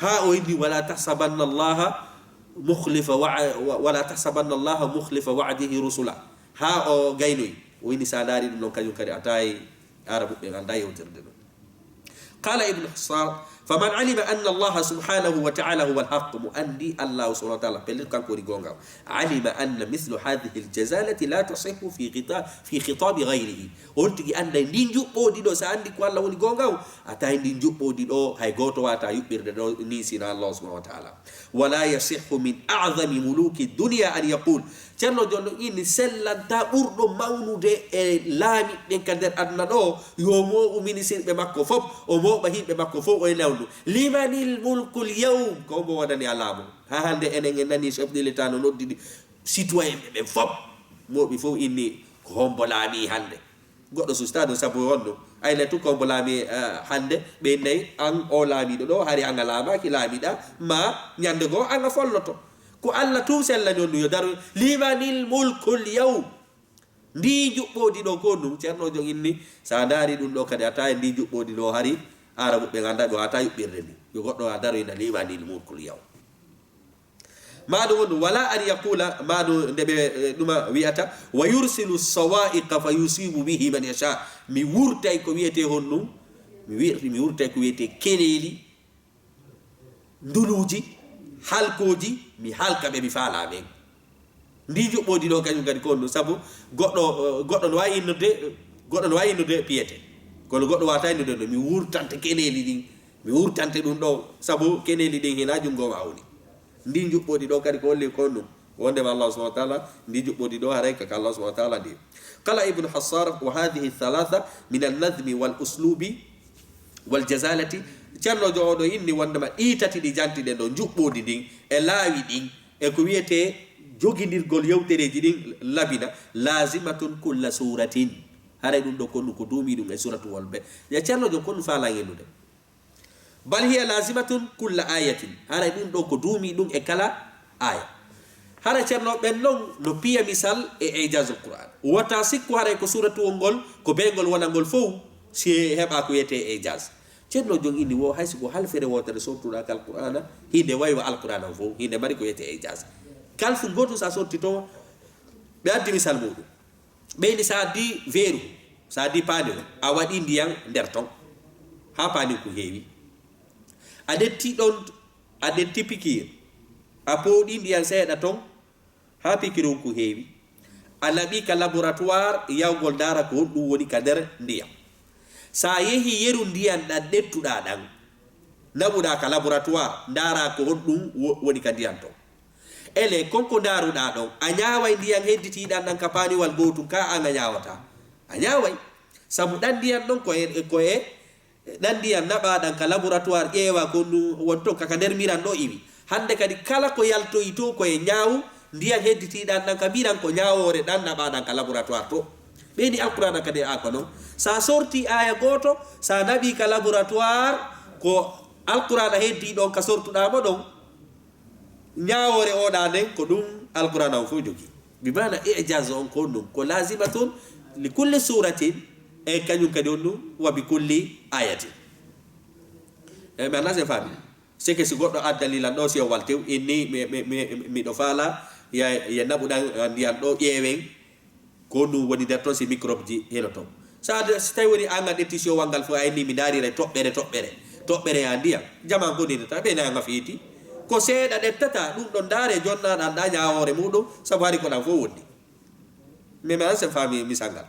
haa o inni, "Wala tahsabanna Allaha mukhlifa wa-, wa-, wala tahsabanna Allaha mukhlifa wa'dihi rusula." Haa o gaynoyi, o inni, sa ndaari ɗum non kañum kadi a tawi Arabuɓe anndaa yewtirde ɗum. Qala Ibn Hisar, "Faman alima anna Allaha subhanahu wa ta'ala huwa al-haqq," mo anndi Allahu subhanahu wa ta'ala, pellet kanko woni goonga. Alima anna mithlu hadhihi al-jazalati la tasihhu fi khita-, fi khitabi ghayrihi. On tigi annday ndin juɓɓooɗi ɗo, sa anndi ko Allah woni goonga on, a tawi ndin juɓɓooɗi ɗo, hay gooto waata yuɓɓirde ɗo ni sina Allah subhanahu wa ta'ala. Wala yasihhu min a'zami muluki dunya an yaqul. Ceerno Joom ɗum ini sellanta ɓurɗo mawnude e laamiiɓe ɓen ka nder aduna ɗo, yo mooɓu minisirɓe makko fof, o mooɓa yimɓe makko fof, o e nawnu. Limanil mulkul yawm, ko hombo wonani a laamu? Haa hannde enen en nani chef de l'État no noddidi citoyen ɓe ɓen fof. Mooɓi fof inni ko hombo laami hannde. Goɗɗo susta ɗum sabu on ɗum. Ayna tu ko mbo laami, eh, hannde, ɓe nayi an o laamiiɗo ɗo, hari an a laamaaki, laamiɗa, ma ñande goo an a folloto. Ko Allah tun sellani on ɗum, yo daru, "Limanil mulkul yawm." Ndi juɓɓoodi ɗo ko ɗum, Ceerno Jom inni, sa ndaari ɗum ɗo kadi, a tawi ndi juɓɓoodi ɗo hari, Arabu ɓe ngannda ɓe wata yuɓɓirde ndi. Yo goɗɗo a daroyna, "Limanil mulkul yawm." Maɗum on, wala an yaqula, maɗum nde ɓe, eh, ɗuma wi'ata, "Wa yursilu sawa'iqa fa yusibu bihi man yasha." Mi wurtay ko wiyete honɗum, mi wir-, mi wurtay ko wiyete keneeli, nduluuji, halkooji, mi halka ɓe, mi faala ɓen. Ndi juɓɓoodi ɗo kañum kadi ko honɗum, sabu goɗɗo, eh, goɗɗo no wawi innude, goɗɗo no wawi innude piyete. Kono goɗɗo wata innude no, mi wurtante keneeli ɗin, mi wurtante ɗum ɗo, sabu keneeli ɗin hina junngo ma woni. Ndi juɓɓoodi ɗo kadi ko holli ko honɗum? Ko wondema Allah subhanahu wa ta'ala, ndi juɓɓoodi ɗo haray ka Allah subhanahu wa ta'ala ndi. Qala Ibn Hassar, "Wa hadhihi thalatha min an-nadhmi wal uslubi wal jazalati." Ceerno jo oɗo inni wondema ɗi tati ɗi jantiɗen ɗo, juɓɓoodi ndin e laawi ɗin e ko wiyete jogindirgol yewtereeji ɗin labina, "lazimatun kulla suratin." Haray ɗum ɗo ko honɗum, ko duumi ɗum e suratu wonɓe. Ya Ceerno jo, ko honɗum faala ngennude? "Bal hiya lazimatun kulla ayatin." Haray ɗum ɗo ko duumi ɗum e kala aya. Hara Ceerno ɓen non no piya misal e ijazul Qur'an. Wota sikku haray ko suratu wongol, ko beygol wonangol fow, si heɓa ko wiyete ijaz. Ceerno Jom inni wo hay si ko halfere wotere sortuɗa kal Qur'ana, hinde waywa Alqur'ana on fow, hinde mari ko wiyete ijaz. Kalfu gotu sa sorti to, ɓe addi misal muɗum. Ɓeyni sa addi veeru, sa addi paani o, a waɗi ndiyan nder ton, haa paani ko heewi. A ɗetti ɗon, a ɗetti pikir, a pooɗi ndiyan seeɗa ton, haa pikir on ko heewi. A naɓi ka laboratoire yawgol ndaara ko honɗum woni ka nder ndiyan. Sa yehi yeru ndiyan ɗan ɗettuɗa ɗan, naɓuɗa ka laboratoire, ndaara ko honɗum wo-, woni ka ndiyan ton. Ele, kon ko ndaaruɗaa ɗon, a ñaaway ndiyan hedditiiɗan ɗan ka paaniwal gootun, kaa an a ñaawataa? A ñaaway. Sabu ɗan ndiyan ɗon ko e, ko e, ɗan ndiyan naɓaaɗan ka laboratoire ƴeewaa ko ɗun woni ton, ka, ka nder miran ɗoo iwi. Hannde kadi kala ko yaltoyi to ko e ñaawu, ndiyan hedditiiɗan ɗan ka miran ko ñaawoore ɗan naɓaaɗan ka laboratoire to. Ɓeyni Alqur'aana kadi a ko non. Sa sortii aaya gooto, sa naɓii ka laboratoire, ko Alqur'aana heddii ɗon ka sortuɗaa mo ɗon. Ñaawoore oɗa nden, ko ɗun Alqur'aana on fow jogii. Bi maana ijaz on ko ɗun, ko lazimatun li kulli suratin, e kañun kadi on ɗun, wa bi kulli ayatin. E, mi anndaa si en faami. Seke si goɗɗo adda lilan ɗoo, si o waltew, inni mi, mi, mi, miɗo faala, ya, ya naɓuɗan, ah, ndiyan ɗoo, ƴeewen, ko ɗun woni nder ton si microbe ji hino ton. Sa de, si tawi woni an a ɗetti siyowal ngal fow, a inni mi ndaarira toɓɓere, toɓɓere, toɓɓere ya ndiyan. Jaman ko ni ta, ɓe na nga fiiti. Ko seeɗa ɗettata, ɗun ɗon ndaare, jonna ɗan ɗa ñaawoore muɗum, sabu hari ko ɗan fow wondi. Mais, mais, an sen faami misal ngal.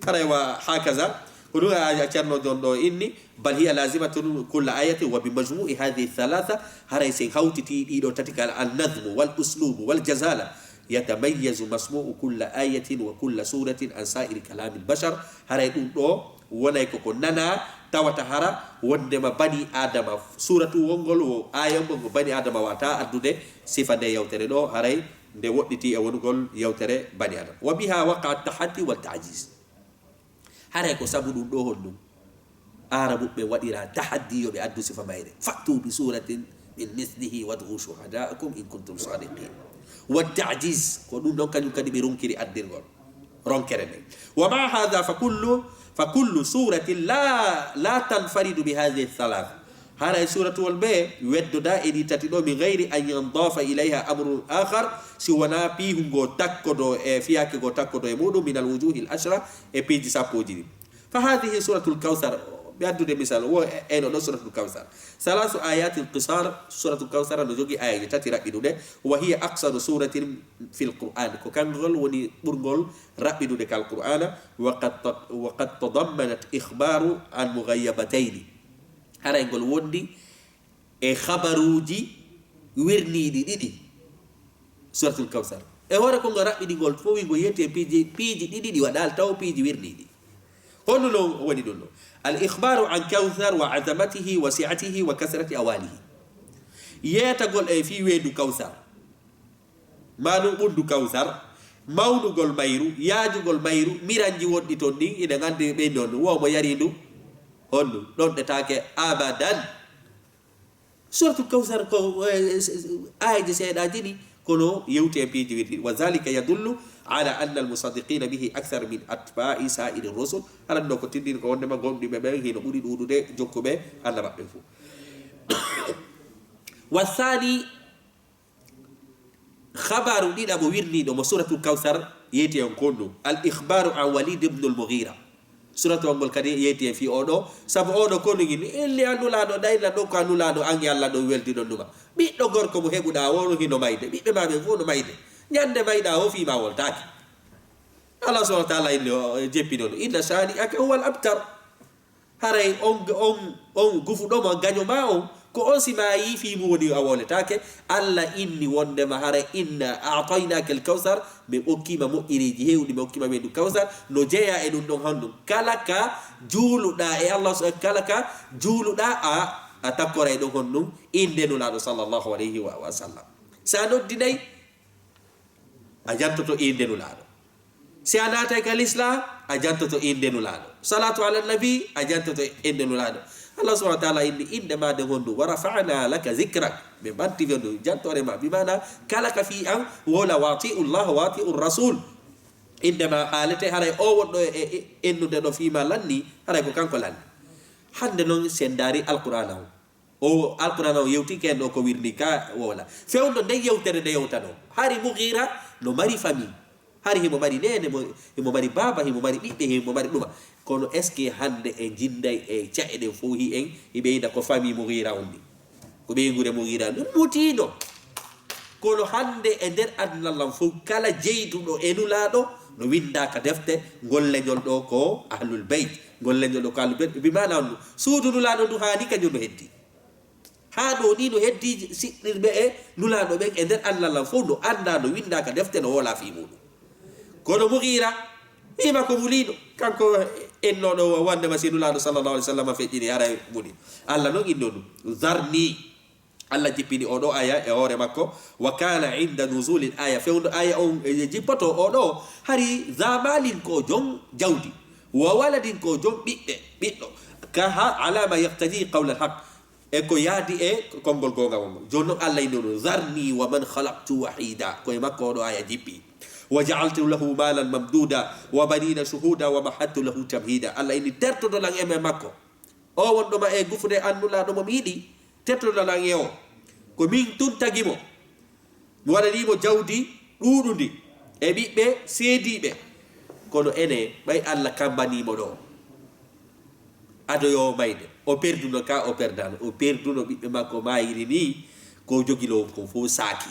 Haray wa hakaza, ko ɗun a, a Ceerno Jon ɗoo inni, bal hiya lazimatun kulla ayatin wa bi majmu'i hadhihi thalatha, haray sen hawtiti ɗiɗo tati kala, an nadhmu wal uslubu wal jazala, yatamayyazu masmu'u kulla ayatin wa kulla suratin an sa'iri kalamil bashar. Haray ɗun ɗoo wonay ko ko nana, tawata hara wondema bani Adama, suratu wongol wo aya ngol ngo bani Adama wata addude sifa nde yewtere ɗoo, haray nde woɗɗiti e wonugol yewtere bani Adama. Wa biha waqa tahaddi wa ta'jiz. Haray ko sabu ɗun ɗoo honɗun? Aarabuɓe waɗira tahaddi yo ɓe addu sifa mayre. Fa'tu bi suratin min mislihi wad'u shuhada'akum in kuntum sadiqin. Wa ta'jiz, ko ɗun ɗon kañun kadi ɓe ronkiri addirgol ronkere nden. Wa ma hadha fa kullu, fa kullu suratin la, la tanfaridu bi hadhihi thalath. Haray suratuwol ɓe weddoda e ɗi tati ɗoo, min gayri an yandafa ilayha amrun akhar, si wona piihu ngo takkodo e fiyaake ngo takkodo e muɗum, min al wujuhi al ashra, e piiji sappooji ɗin. Fa hadhihi suratul kawthar, ɓe addude misal, wo e, eno ɗo suratul kawthar. Thalathu ayatin qisar, suratul kawthar no jogii ayaji tati raɓɓiɗuɗe, wa hiya aqsaru suratin fil Qur'an, ko kangol woni ɓurngol raɓɓiɗude kal Qur'ana, wa qad ta-, wa qad tadammanat ikhbaru an mughayyabatayn. Haray ngol wondi e habaruuji wirniiɗi ɗiɗi. Suratul Kawsar. E hoore ko ngo raɓɓiɗi ngol fow, ngo yetti e piiji, piiji ɗiɗi ɗi waɗaali taw piiji wirniiɗi. Honɗun non woni ɗun ɗon? Al ikhbaru an Kawsar wa azamatihi wa si'atihi wa kasrati awalihi. Yeetagol e fii weendu Kawsar. Maanum ɓunndu Kawsar, mawnugol mayru, yaajugol mayru, miranji wonɗi ton ɗin, ina nganndi ɓe non, wo mo yari ndu, on ɗum ɗonɗetaake abadan. Suratul Kawsar ko, eh, eh, aayeeje seeɗaaji ni, kono yewti e piiji wirɗi. Wa zalika yadullu ala anna al musaddiqina bihi akthar min atba'i sa'iri rusul. Haɗa ɗo ko tindini ko wondema gomɗiɓe ɓen hino ɓuri ɗuuɗude jokkuɓe annabaɓe ɓen fof. Wa thani, khabaru ɗiɗaɓo wirniiɗo mo Suratul Kawsar yeyti en kon ɗum. Al ikhbaru an Walid ibn al Mughira. Suratul ngol kadi yeyti en fii oɗo. Sabu oɗo konu gini, illi a nulaaɗo, ɗayla ɗo ko a nulaaɗo, an e Allah ɗo weldi ɗon ɗuma. Ɓiɗɗo gorko mo heɓuɗa o no hino mayde. Ɓiɓɓe ma ɓen fof no mayde. Ñande mayɗa o fii ma woltaaki. Allah subhanahu wa ta'ala inni o, o jeppino ɗum. Inna shani'aka huwal abtar. Haray on, on, on gufuɗo ma, gaño ma on, ko on si maayii fii mum woni a woletaake. Allah inni wondema haray inna a'taynaka al-kawsar, mi okkiima moƴƴereeji heewɗi, mi okkiima weendu Kawsar, no jeyaa e ɗum ɗon honɗum. Kala ka juuluɗaa e Allah, so, kala ka juuluɗaa a, a takkoray ɗon honɗum, innde Nulaaɗo sallallahu alayhi wa, wa sallam. Sa noddinay, a jantoto innde Nulaaɗo. Si a naatay ka Lislaam, a jantoto innde Nulaaɗo. Salaatu ala nabi, a jantoto innde Nulaaɗo. Allah subhanahu wa ta'ala inni innde ma nde hondu, "Wa rafa'na laka zikrak." Min ɓanti hondu, jantoore ma. Bi maana, kala ka fii an, wowla, "Wa ati'u Allah, wa ati'u Rasul." Innde ma haalete, haray o wonɗo e, e, e ennude ɗo fii ma lanni, haray ko kanko lanni. Hannde non, si en ndaari Alqur'aana on. O Alqur'aana o yewtike en ɗo ko wirni ka wowla. Fewndo nden yewtere nde yewtano. Hari Mughira no mari famille. Hari himo mari neene, mo, himo mari baaba, himo mari ɓiɓɓe, himo mari ɗuma. Kono est-ce que hannde en jinday e ca'e ɗen fof hi en, hiɓe ina ko famille Mughira on ni? Ko ɓeynguure Mughira on. Ɗum mutiino. Kono hannde e nder aduna lan fof, kala jeyduɗo e Nulaaɗo no winnda ka defte, ngol leñol ɗo ko Ahlul Bayt. Ngol leñol ɗo ko Ahlul Bayt. Bi maana on, suudu Nulaaɗo ndu haani kañum no heddi. Haa ɗo ni no heddi siɗɗirɓe e Nulaaɗo ɓen e nder aduna lan fof no annda, no winnda ka defte, no wowla fii muɗum. Kono Mughira, wiima ko muliino. Kanko ennooɗo wondema si Nulaaɗo sallallahu alaihi wa sallam feƴƴini, haray muli. Allah non inno ɗum. Zarni. Allah jippini oɗo aya e hoore makko. Wa kana inda nuzulil aya. Fewndo aya on e jippoto oɗo, hari za malin ko jom jawdi. Wa waladin ko jom ɓiɓɓe, ɓiɗɗo. Kaha ala ma yaqtadi qawla al haq. E ko yaadi e konngol goonga on. Jooni non Allah inni ɗum, "Zarni wa man khalaqtu wahida." Ko e makko oɗo aya jippi. "Wa ja'altu lahu malan mamduda, wa banina shuhuda, wa mahattu lahu tamhida." Allah inni, "Tertoɗon lan e makko. O wonɗo ma e gufude an Nulaaɗo mo mi yiɗi, tertoɗon lan e o. Ko min tun tagi mo." Mi waɗanii mo jawdi ɗuuɗundi e ɓiɓɓe seediiɓe. Kono ene, ɓay Allah kammbanii mo ɗo, adoyoowo mayde, o perduno ka o perdaano, o perduno ɓiɓɓe makko maayiri nii, ko jogiloo kon fof saaki.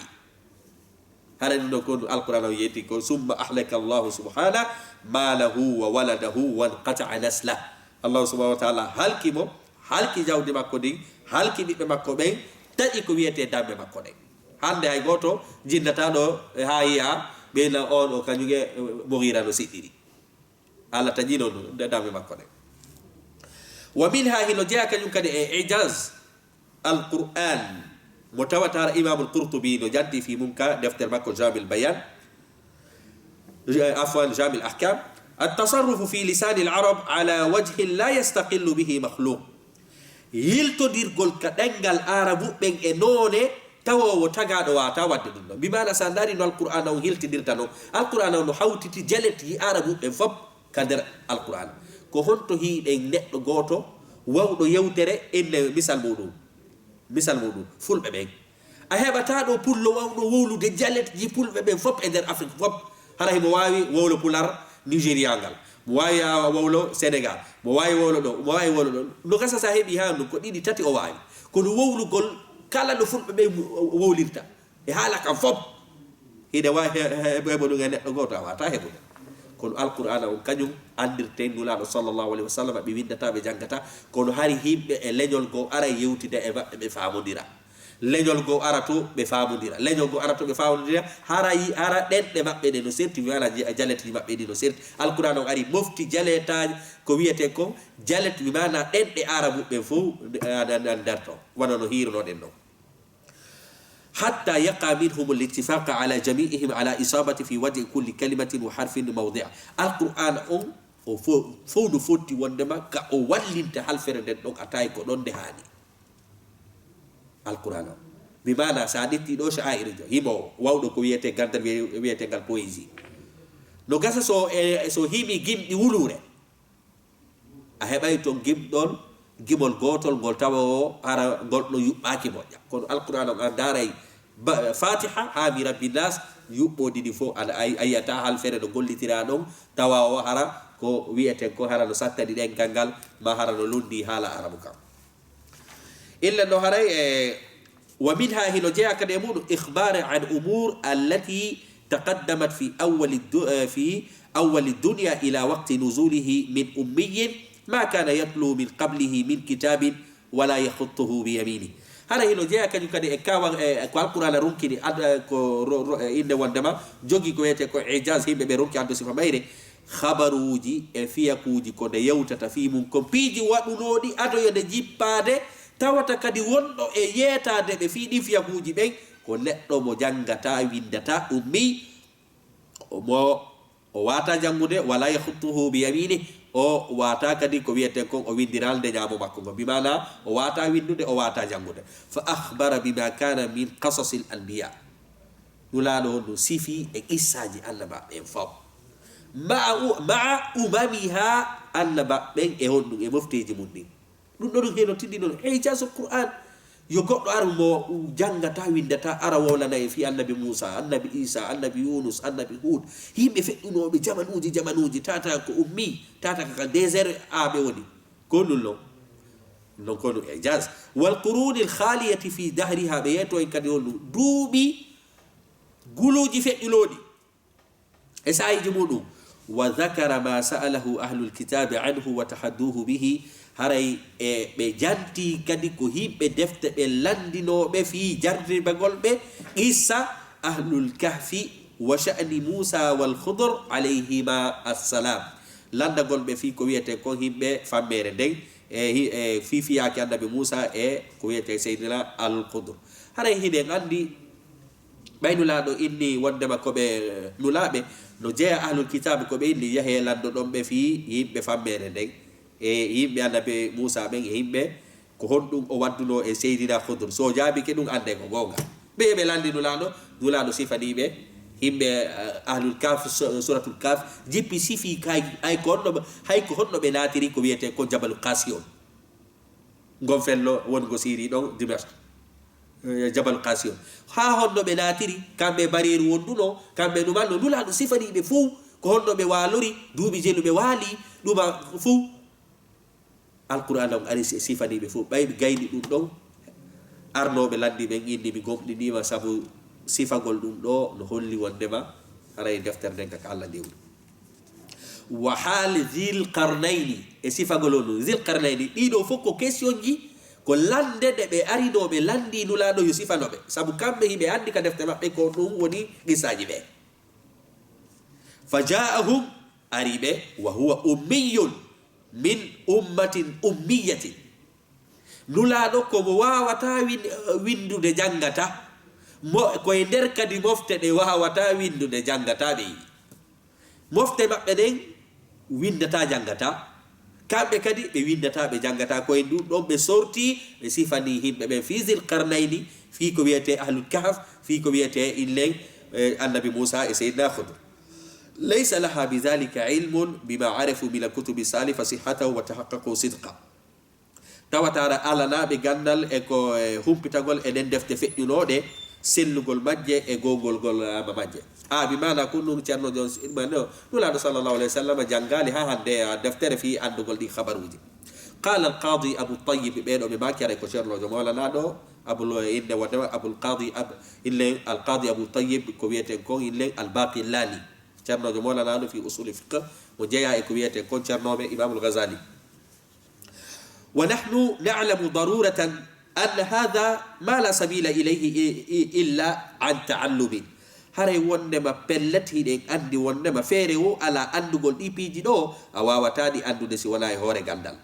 Hara ɗum ɗo ko Alqur'aana o yetti ko, "Summa ahlaka Allahu subhanahu malahu wa waladahu wanqata'a naslah." Allah subhanahu wa ta'ala halki mo, halki jawdi makko ndin, halki ɓiɓɓe makko ɓen, taƴi ko wiyetee damme makko ɗen. Hannde hay gooto jinnataa ɗo e haa yiya ɓeyna on o kañum e Mughira no siɗɗiri. Allah taƴino ɗum nde damme makko ɗen. Wa minha, hino jeyaa kañum kadi e ijaz Alqur'an mo tawata Imamul Qurtubi no janti fii mum ka deftere makko Jamil Bayan, afwan, Jamil Ahkam. At-tasarrufu fi lisanil arab ala wajhin la yastaqillu bihi makhluq. Yiltondirgol ka ɗemngal Aarabu ɓen e noone tawoowo tagaaɗo waawataa waɗde ɗum ɗon. Bi maana, so a ndaari no Alqur'aana on hiltindirta non, Alqur'aana on no hawtiti jaletji Aarabu ɓen fof ka nder Alqur'aana. Ko honto hiiɗen neɗɗo gooto wawɗo yewtere, inne misal muɗum, misal muɗum, Fulɓe ɓen? A heɓataa ɗo pullo wawɗo wowlude jaletji Fulɓe ɓen fof e nder Afrik fof. Hara himo waawi wowlo Pular Nigeria ngal, mo waawi a wowlo Senegal, mo waawi wowlo ɗo, mo waawi wowlo ɗo. No gasa sa heɓi haa ɗum ko ɗiɗi, tati o waawi. Kono wowlugol kala no Fulɓe ɓen wowlirta e haala kan fof, hiɗe waawi he-, he-, heɓude ɗum e neɗɗo gooto, a waawataa heɓude. Kono Alqur'aana on kañum anndirten Nulaaɗo sallallahu alayhi wa sallam, ɓe winndata, ɓe janngata, kono hari yimɓe e leñol goo ara yewtida e maɓɓe, ɓe faamondira. Leñol goo ara to, ɓe faamondira. Leñol goo ara to, ɓe faamondira. Hara yi-, hara ɗenɗe maɓɓe ɗe no serti, mi wi'a ja-, jaletji maɓɓe ɗi no serti. Alqur'aana on ari mofti jaletaaji, ko wiyetee ko jalet, mi maana ɗenɗe Aarabu ɓen fof, eh, nder ton, wano no hiirunoɗen ɗon. حتى يقع منهم الاتفاق على جميعهم على إصابة في وضع كل كلمة وحرف موضعه. Alqur'aana on o fo- fow no fotti wondema ka o wallinta halfere nden ɗon a tawi ko ɗon nde haani. Alqur'aana on. Bi maana so a ƴetti ɗo sha'air jo, himo wawɗo ko wiyete gandal wiye- wiyetengal poésie. No gasa so e so himi gimɗi wuluure. A heɓay ton gimɗol gimol gootol ngol tawa o hara ngol no yuɓɓaaki moƴƴa. Kono Alqur'aana on a ndaaray ba- Fatiha haa mi Rabbi Nas yuɓɓo ɗiɗi fow a a- a yiyata halfere no gollitira ɗon tawa o hara ko wiyeten ko hara no sattani ɗengal ngal ma hara no lundi haala Arabu kan. Illa no haray e ومنها hino jeyaa kadi e muɗum إخبار عن أمور التي تقدمت في أول الد- في أول الدنيا إلى وقت نزوله من أمي ما كان يتلو من قبله من كتاب ولا يخطه بيمينه. Hara hino jeyaa kañum kadi e kawa e ko Alqur'aana ronkini ad- e ko ro- ro- e innde wondema jogi ko wiyete ko ijaz, yimɓe ɓe ronki addu sifa mayre. Habaruuji e fiyakuuji ko nde yewtata fii mum kon piiji waɗunooɗi ado yo nde jippaade, tawata kadi wonɗo e yeetaade ɓe fii ɗin fiyakuuji ɓen ko neɗɗo mo janngataa winndataa ummii, mo o waataa janngude, ولا يخطه بيمينه, o waataa kadi ko wiyeten kon o winndiral nde ñaamo makko ngo, bi maana o waataa winndude, o waataa janngude. فأخبر بما كان من قصص الأنبياء. Nulaaɗo on ɗum sifii e qissaaji annabaaɓe ɓen fow. مع مع أممها, annabaaɓe ɓen e honɗum e mofteeji mum ɗin. Ɗum ɗo ɗum heno tindinol ijazul Qur'an. Yo goɗɗo ar mo janngataa winndataa ara wowlana en fii annabi Muusa, annabi Iisa, annabi Yuunus, annabi Huud. Yimɓe feƴƴunooɓe jamanuuji jamanuuji, tata ko ummii, tata ko ka désert aaɓe woni. Ko ɗum non. Non ko ɗum ijaz. والقرون الخالية في دهرها, ɓe yeeto en kadi on ɗum duuɓi guluuji feƴƴunooɗi e saayiiji muɗum. وذكر ما سأله أهل الكتاب عنه وتحدوه به, haray e ɓe jantii kadi ko yimɓe defte ɓe lanndinooɓe fii jarribagol ɓe qissa Ahlul Kahfi وشأن موسى والخضر عليهما السلام. Lanndagol ɓe fii ko wiyetee kon yimɓe fammeere nden, e hi- e fii fiyaake annabi Muusa e ko wiyetee Seydina Al Khudr. Haray hiɗen anndi ɓay Nulaaɗo inni wonndema ko ɓe nulaaɓe, no jeya ahlul kitaabi ko ɓe inni, yahee lanndoɗon ɓe fii yimɓe fammeere nden, e yimɓe annabi Muusa ɓen, e yimɓe ko honɗum o waddunoo e Seydina Khudr. So o jaabike ɗum, anndee ko goonga. Ɓe ɓe lanndi Nulaaɗo, Nulaaɗo sifanii ɓe yimɓe, eh, ahlul Kahf, su- Suuratul Kahf, jippi sifii kay, ay ko honno ɓe- hay ko honno ɓe naatiri ko wiyetee ko Jabalu Qasi on. Ngon fello wongo Siiri ɗon, Dimashq. Eh, Jabal Qasi on. Haa honno ɓe naatiri, kamɓe bareeru wonduno, kamɓe numanno, Nulaaɗo sifanii ɓe fow, ko honno ɓe waalori, duuɓi jelu ɓe waali, ɗuma fow. Alqur'aana on ari si- sifanii ɓe fow. Ɓay ɓe gayni ɗum ɗon, arnooɓe lanndi ɓen inni, mi gomɗiniima, sabu sifagol ɗum ɗo no holli wonndema haray deftere nden ka Alla ndewri. Wa haali Zil Qarnayni, e sifagol on ɗum. Zil Qarnayni, ɗii ɗoo fow ko question ji, ko lannde ɗe ɓe arinoo ɓe lanndii Nulaaɗo yo sifano ɓe. Sabu kamɓe hiɓe anndi ka defte maɓɓe ko ɗum woni qissaaji ɓe. Fa jaa'ahum, ari ɓe, wa huwa ummiyun min ummatin ummiyatin. Nulaaɗo ko mo waawataa win- winndude janngataa, mo, ko e nder kadi mofte ɗe waawataa winndude janngataa ɓe yiɗi. Mofte maɓɓe ɗen winndataa janngataa, kamɓe kadi ɓe winndataa ɓe janngataa, ko e ɗum ɗon ɓe sortii, ɓe sifanii yimɓe ɓen fii Zil Qarnayni, fii ko wiyetee Ahlul Kahf, fii ko wiyetee illen, eh, Annabi Muusa e Seydina Khudr. Laysa laha bi dhalika ilmun bima arafu min al-kutubi salifa sihhatahu wa tahaqqaqu sidqa. Tawata aɗa alanaa ɓe ganndal e ko e humpitagol e ɗen defte feƴƴunooɗe, sellugol majje e goongolgol, ah, majje. Ah, bi maana ko ɗum Ceerno Jon Sirma no, Nulaaɗo sallallahu alayhi wa sallam janngaali haa hannde, ah, deftere fii anndugol ɗi habaruuji. Qaala al-Qaadi Abu Tayyib, ɓee ɗoo ɓe maaki haray ko Ceernoojo Mawlanaaɗo Abul, innde wonde Abul Qaadi Ab-, illen al-Qaadi Abu Tayyib ko wiyeten kon illen al-Baqillaani. Ceernoojo Mawlanaaɗo fii usuuli fiqh, mo jeyaa e ko wiyeten kon ceernooɓe Imaamul Ghazali. Wa nahnu na'lamu daruratan anna hadha ma la sabila ilayhi i- i- illa an ta'allumin. Haray wonndema pellet hiɗen anndi wonndema feere wo alaa anndugol ɗii piiji ɗoo, a waawataa ɗi anndude si wonaa e hoore ganndal.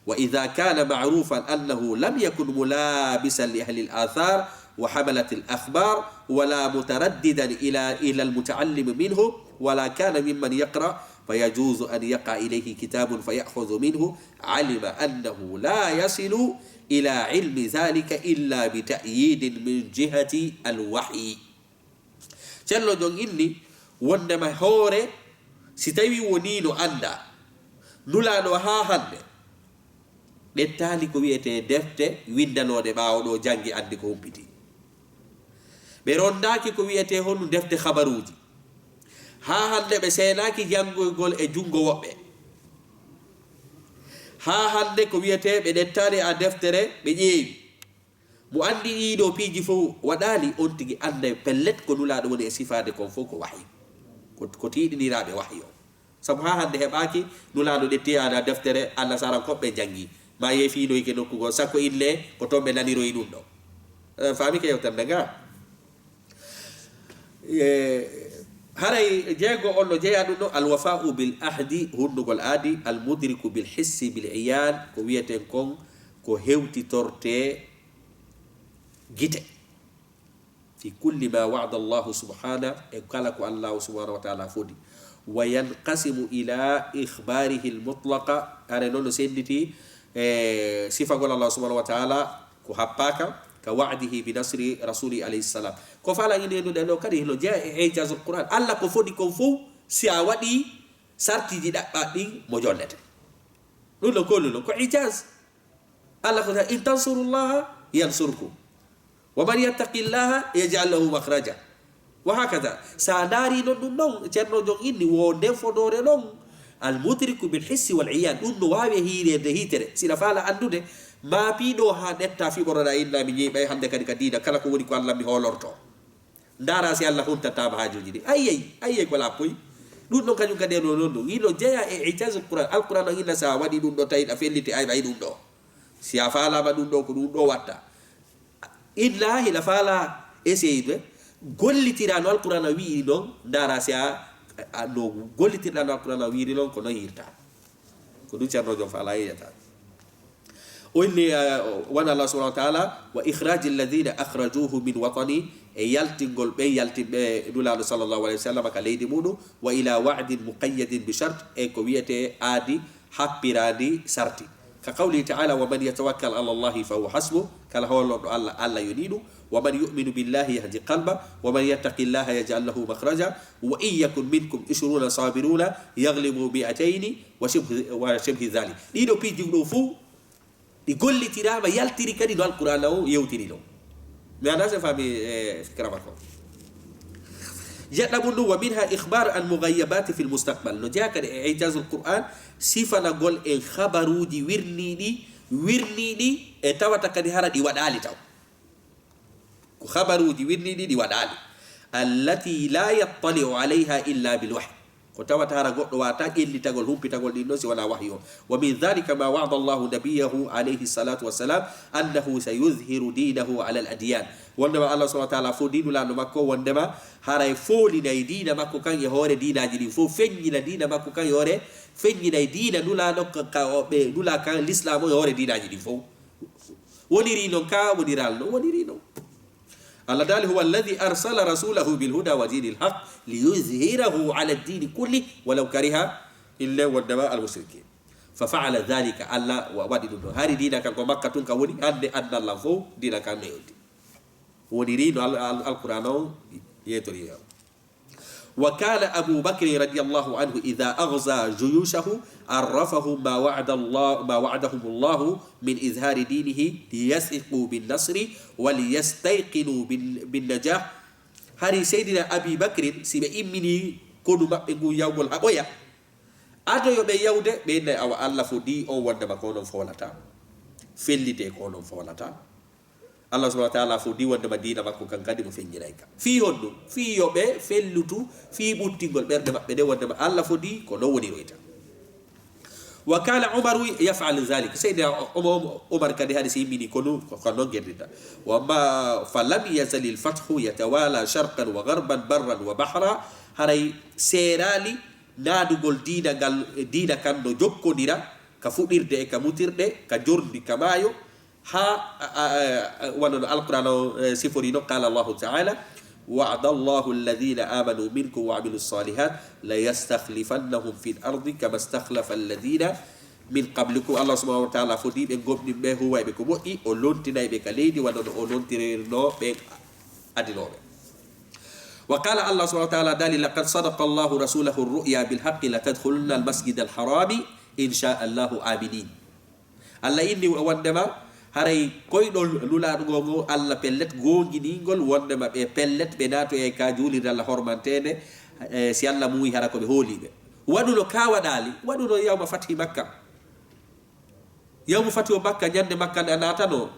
Wa idha kana ma'rufan annahu lam yakun mulabisan li ahli al-athar وحملت الأخبار، ولا مترددا إلى، إلى المتعلم منه، ولا كان ممن يقرأ فيجوز أن يقع إليه كتاب فيأخذ منه، علم أنه لا يصل إلى علم ذلك إلا بتأييد من جهة الوحي. Ceerno Jon inni wondema hoore, si tawi wonino annda Nulaaɗo haa hannde, ɗettaali ko wiyetee defte winndanooɗe ɓaawo ɗo janngi anndi ko humpiti. Ɓe ronndaaki ko wiyetee honɗum defte habaruuji. Haa hannde ɓe seenaaki janngoygol e junngo woɓɓe. Haa hannde ko wiyetee ɓe ɗettaali a deftere ɓe ƴeewi. Mo anndi ɗiɗo piiji fof waɗaali, on tigi annday pellet ko Nulaaɗo woni e sifaade kon fof ko wahyi. Ko, ko tiiɗiniraaɓe wahyi o. Sabu haa hannde heɓaaki Nulaaɗo ɗetti ana deftere annasarankoɓe janngi. Ma yeefiinoyke nokku goo, sakko inne ko toon ɓe naniroyi ɗum ɗo. Eh, faami ke yewtere nde ngaa? Eh, haray jeego on no jeyaa ɗum ɗo, al wafa'u bil ahdi, hunnugol aadi, al mudriku bil hissi bil iyan, ko wiyeten kon ko hewtitortee gite. Fi kulli ma wa'ada Allahu subhana, e kala ko Allahu subhanahu wa ta'ala fodi. Wa yanqasimu ila ikhbarihi al mutlaqa, are noon no sennditi e sifagol Allah subhanahu wa ta'ala ko happaaka, ka wa'dihi bi nasri rasuli alayhi salam. Ko faalaa ine ɗum ɗo kadi hino jeyaa e ijazul Qur'an. Allah ko fodi kon fof, si a waɗi sartiji ɗaɓɓaaɗi ɗin mo jollete. Ɗum ɗo ko ɗum ɗo ko ijaz. Allah ko ta, "In tansurullaha yansurkum. Wa man yattaqillaha yaj'al lahu makhraja." Wa hakada. Sa ndaari non ɗum ɗon, Ceerno Jon inni wo nden fodoore ɗon. Al mudriku bil hissi wal iyan. Ɗum no waawi e hiireede hiitere. Sina faala anndude, ma piiɗo haa ɗetta fiɓoroɗa inna mi ñiiɓay hannde kadi ka diina, kala ko woni ko Allah mi hoolorto. Ndaara si Allah huntataama haajuuji ɗi. Ayyay, ayyay ko lappoy. Ɗum ɗon kañum kadi e no non ɗum. Hino jeyaa e ijazul Qur'an. Al Qur'an on inna sa waɗi ɗum ɗo tawi ɗa felliti ay ɓay ɗum ɗo. Si a faalaama ɗum ɗo ko ɗum ɗo watta. Illa hina faala essayde gollitira no Al Qur'an wi'iri non. Ndaara si a, a, no gollitirɗa no Al Qur'an wi'iri non ko non yirta. Ko ɗum Ceerno Jon faala yeyata. O inni, eh, wona Allah subhanahu wa ta'ala, "Wa ikhraji alladhina akhrajuhu min watani," e yaltingol ɓe yaltinɓe Nulaaɗo sallallahu alayhi wa sallam ka leydi muɗum, "wa ila wa'din muqayyadin bi shart," e ko wiyete aadi happiraandi sarti. Ka qawlihi ta'ala, "Wa man yatawakkal ala Allahi fa huwa hasbuh," kala hoolorɗo Allah, Allah yoni ɗum. "Wa man yu'minu billahi yahdi qalba, wa man yattaqillaha yaj'al lahu makhraja, wa in yakun minkum ishruna sabiruna yaghlibu mi'atayni," wa shibhi, wa shibhi dhalik. Ɗiɗo piiji ɗo fof ɗi gollitiraama, yaltiri kadi no Alqur'aana o yewtiri ɗo. Mi anndaa si a faami, eh, fikra makko. Jeɗɗa mum ɗum, "Wa minha ikhbar an mughayyabati fil mustaqbal." No jeyaa kadi e ijazul Qur'an, sifanagol en habaruuji wirniiɗi, wirniiɗi e tawata kadi hara ɗi waɗaali taw. Ko habaruuji wirniiɗi ɗi waɗaali. "Allati la yattali'u alayha illa bil wahyi." Ko tawata hara goɗɗo waata ƴellitagol, humpitagol ɗin ɗon si wonaa wahyu on. "Wa min dhalika ma wa'ada Allahu nabiyyahu alayhi salatu wassalam annahu sayuzhiru dinahu ala al adyan." Wondema Allah subhanahu wa ta'ala fof diinu laano makko, wondema haray foolinay diina makko kan e hoore diinaaji ɗin fof, feññina diina makko kan e hoore, feññinay diina nulaaɗo ka, ka o ɓe nula kan l'islam o e hoore diinaaji ɗin fof. Woniri non ka woniral non woniri non. Allah daali, "Huwa alladhi arsala rasulahu bil huda wa dinil haq liyuzhirahu ala dini kulli walaw kariha," ille wondema al mushrikin. Fa fa'ala dhalika, Allah wa-, waɗi ɗum ɗon. Hari diina kan ko Makka tun ka woni, hande annallan fof diina kan no yewti. Woniri no al-, al-, Alqur'aana on yeetori on. وكان أبو بكر رضي الله عنه إذا أغزا جيوشه عرفهم ما وعد الله، ما وعدهم الله من إظهار دينه ليثقوا بالنصر وليستيقنوا بال-، بالنجاح. Hari Seydina Abi Bakrin, si ɓe immini konu maɓɓe ngun yawgol haɓoya, ado yo ɓe yawde, ɓe innay awa Allah fo di on wondema ko onon foolata. Fellite ko onon foolata. Allah subhanahu wa ta'ala fof di wondema diina makko kan kadi mo feññinay ka. Fii honɗum? Fii yo ɓe fellutu, fii ɓuttingol ɓerɗe maɓɓe ɗe wondema Allah fof di ko non woniroyta. Wa kana Umaru yaf'alu dhalik. Seydina Omo-, Omar kadi hari si immini konu ko, ko non gerdirta. Wa ma, fa lam yazal al fathu yatawala sharqan wa gharban barran wa bahra. Haray seeraali naadugol diina ngal, diina kan no jokkondira ka fuɗirde e ka mutirɗe, ka jorndi, ka maayo. Ha, a, a, a, wano no Alqur'an o, eh, sifori no, qala Allahu ta'ala, "Wa'ada Allahu alladhina amanu minkum wa amilu salihat la yastakhlifannahum fil ardi kama istakhlafa alladhina min qablikum." Allah subhanahu wa ta'ala fodi ɓe gomɗinɓe huwayɓe ko moƴƴi, o lontinay ɓe ka leydi wano no o lontirirno ɓe adinooɓe. Wa qala Allah subhanahu wa ta'ala dali, "Laqad sadaqa Allahu rasulahu ar-ru'ya bil haqqi la tadkhulunna al-masjid al-harami in sha Allahu aminin." Allah inni o wondema haray koyɗol Nulaaɗo ngo, ngo Allah pellet goonginingol wondema ɓe pellet ɓe naatoyay ka juulirde Allah hormanteende, eh, si Allah muuyi hara ko ɓe hooliiɓe. Waɗuno ka waɗaali, waɗuno yawma fathi Makka. Yawmu fathi o Makka, ñande Makka nde a naatano,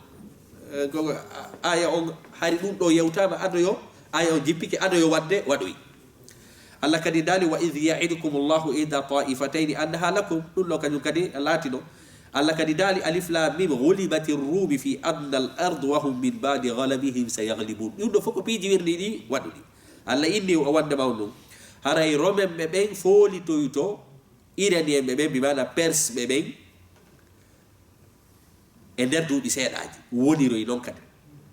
eh, ko, a-, aya on hari ɗum ɗo yewtama adoyo, aya on jippike adoyo wadde waɗoy. Allah kadi daali, "Wa idh ya'idukumullahu ihda ta'ifatayni annaha lakum." Ɗum ɗo kañum kadi laatino. Allah kadi daali, "Alif lam mim, ghulibatir Rumi fi adnal ard wa hum min ba'di ghalabihim sayaghlibun." Ɗum ɗo fof ko piiji wirniɗi waɗuɗi. Allah inni o wonde mawnum. Haray Romen ɓe ɓen foolitoyto Iranien ɓe ɓen, bi maana Perse ɓe ɓen, e nder duuɓi seeɗaaji, woniroy noon kadi.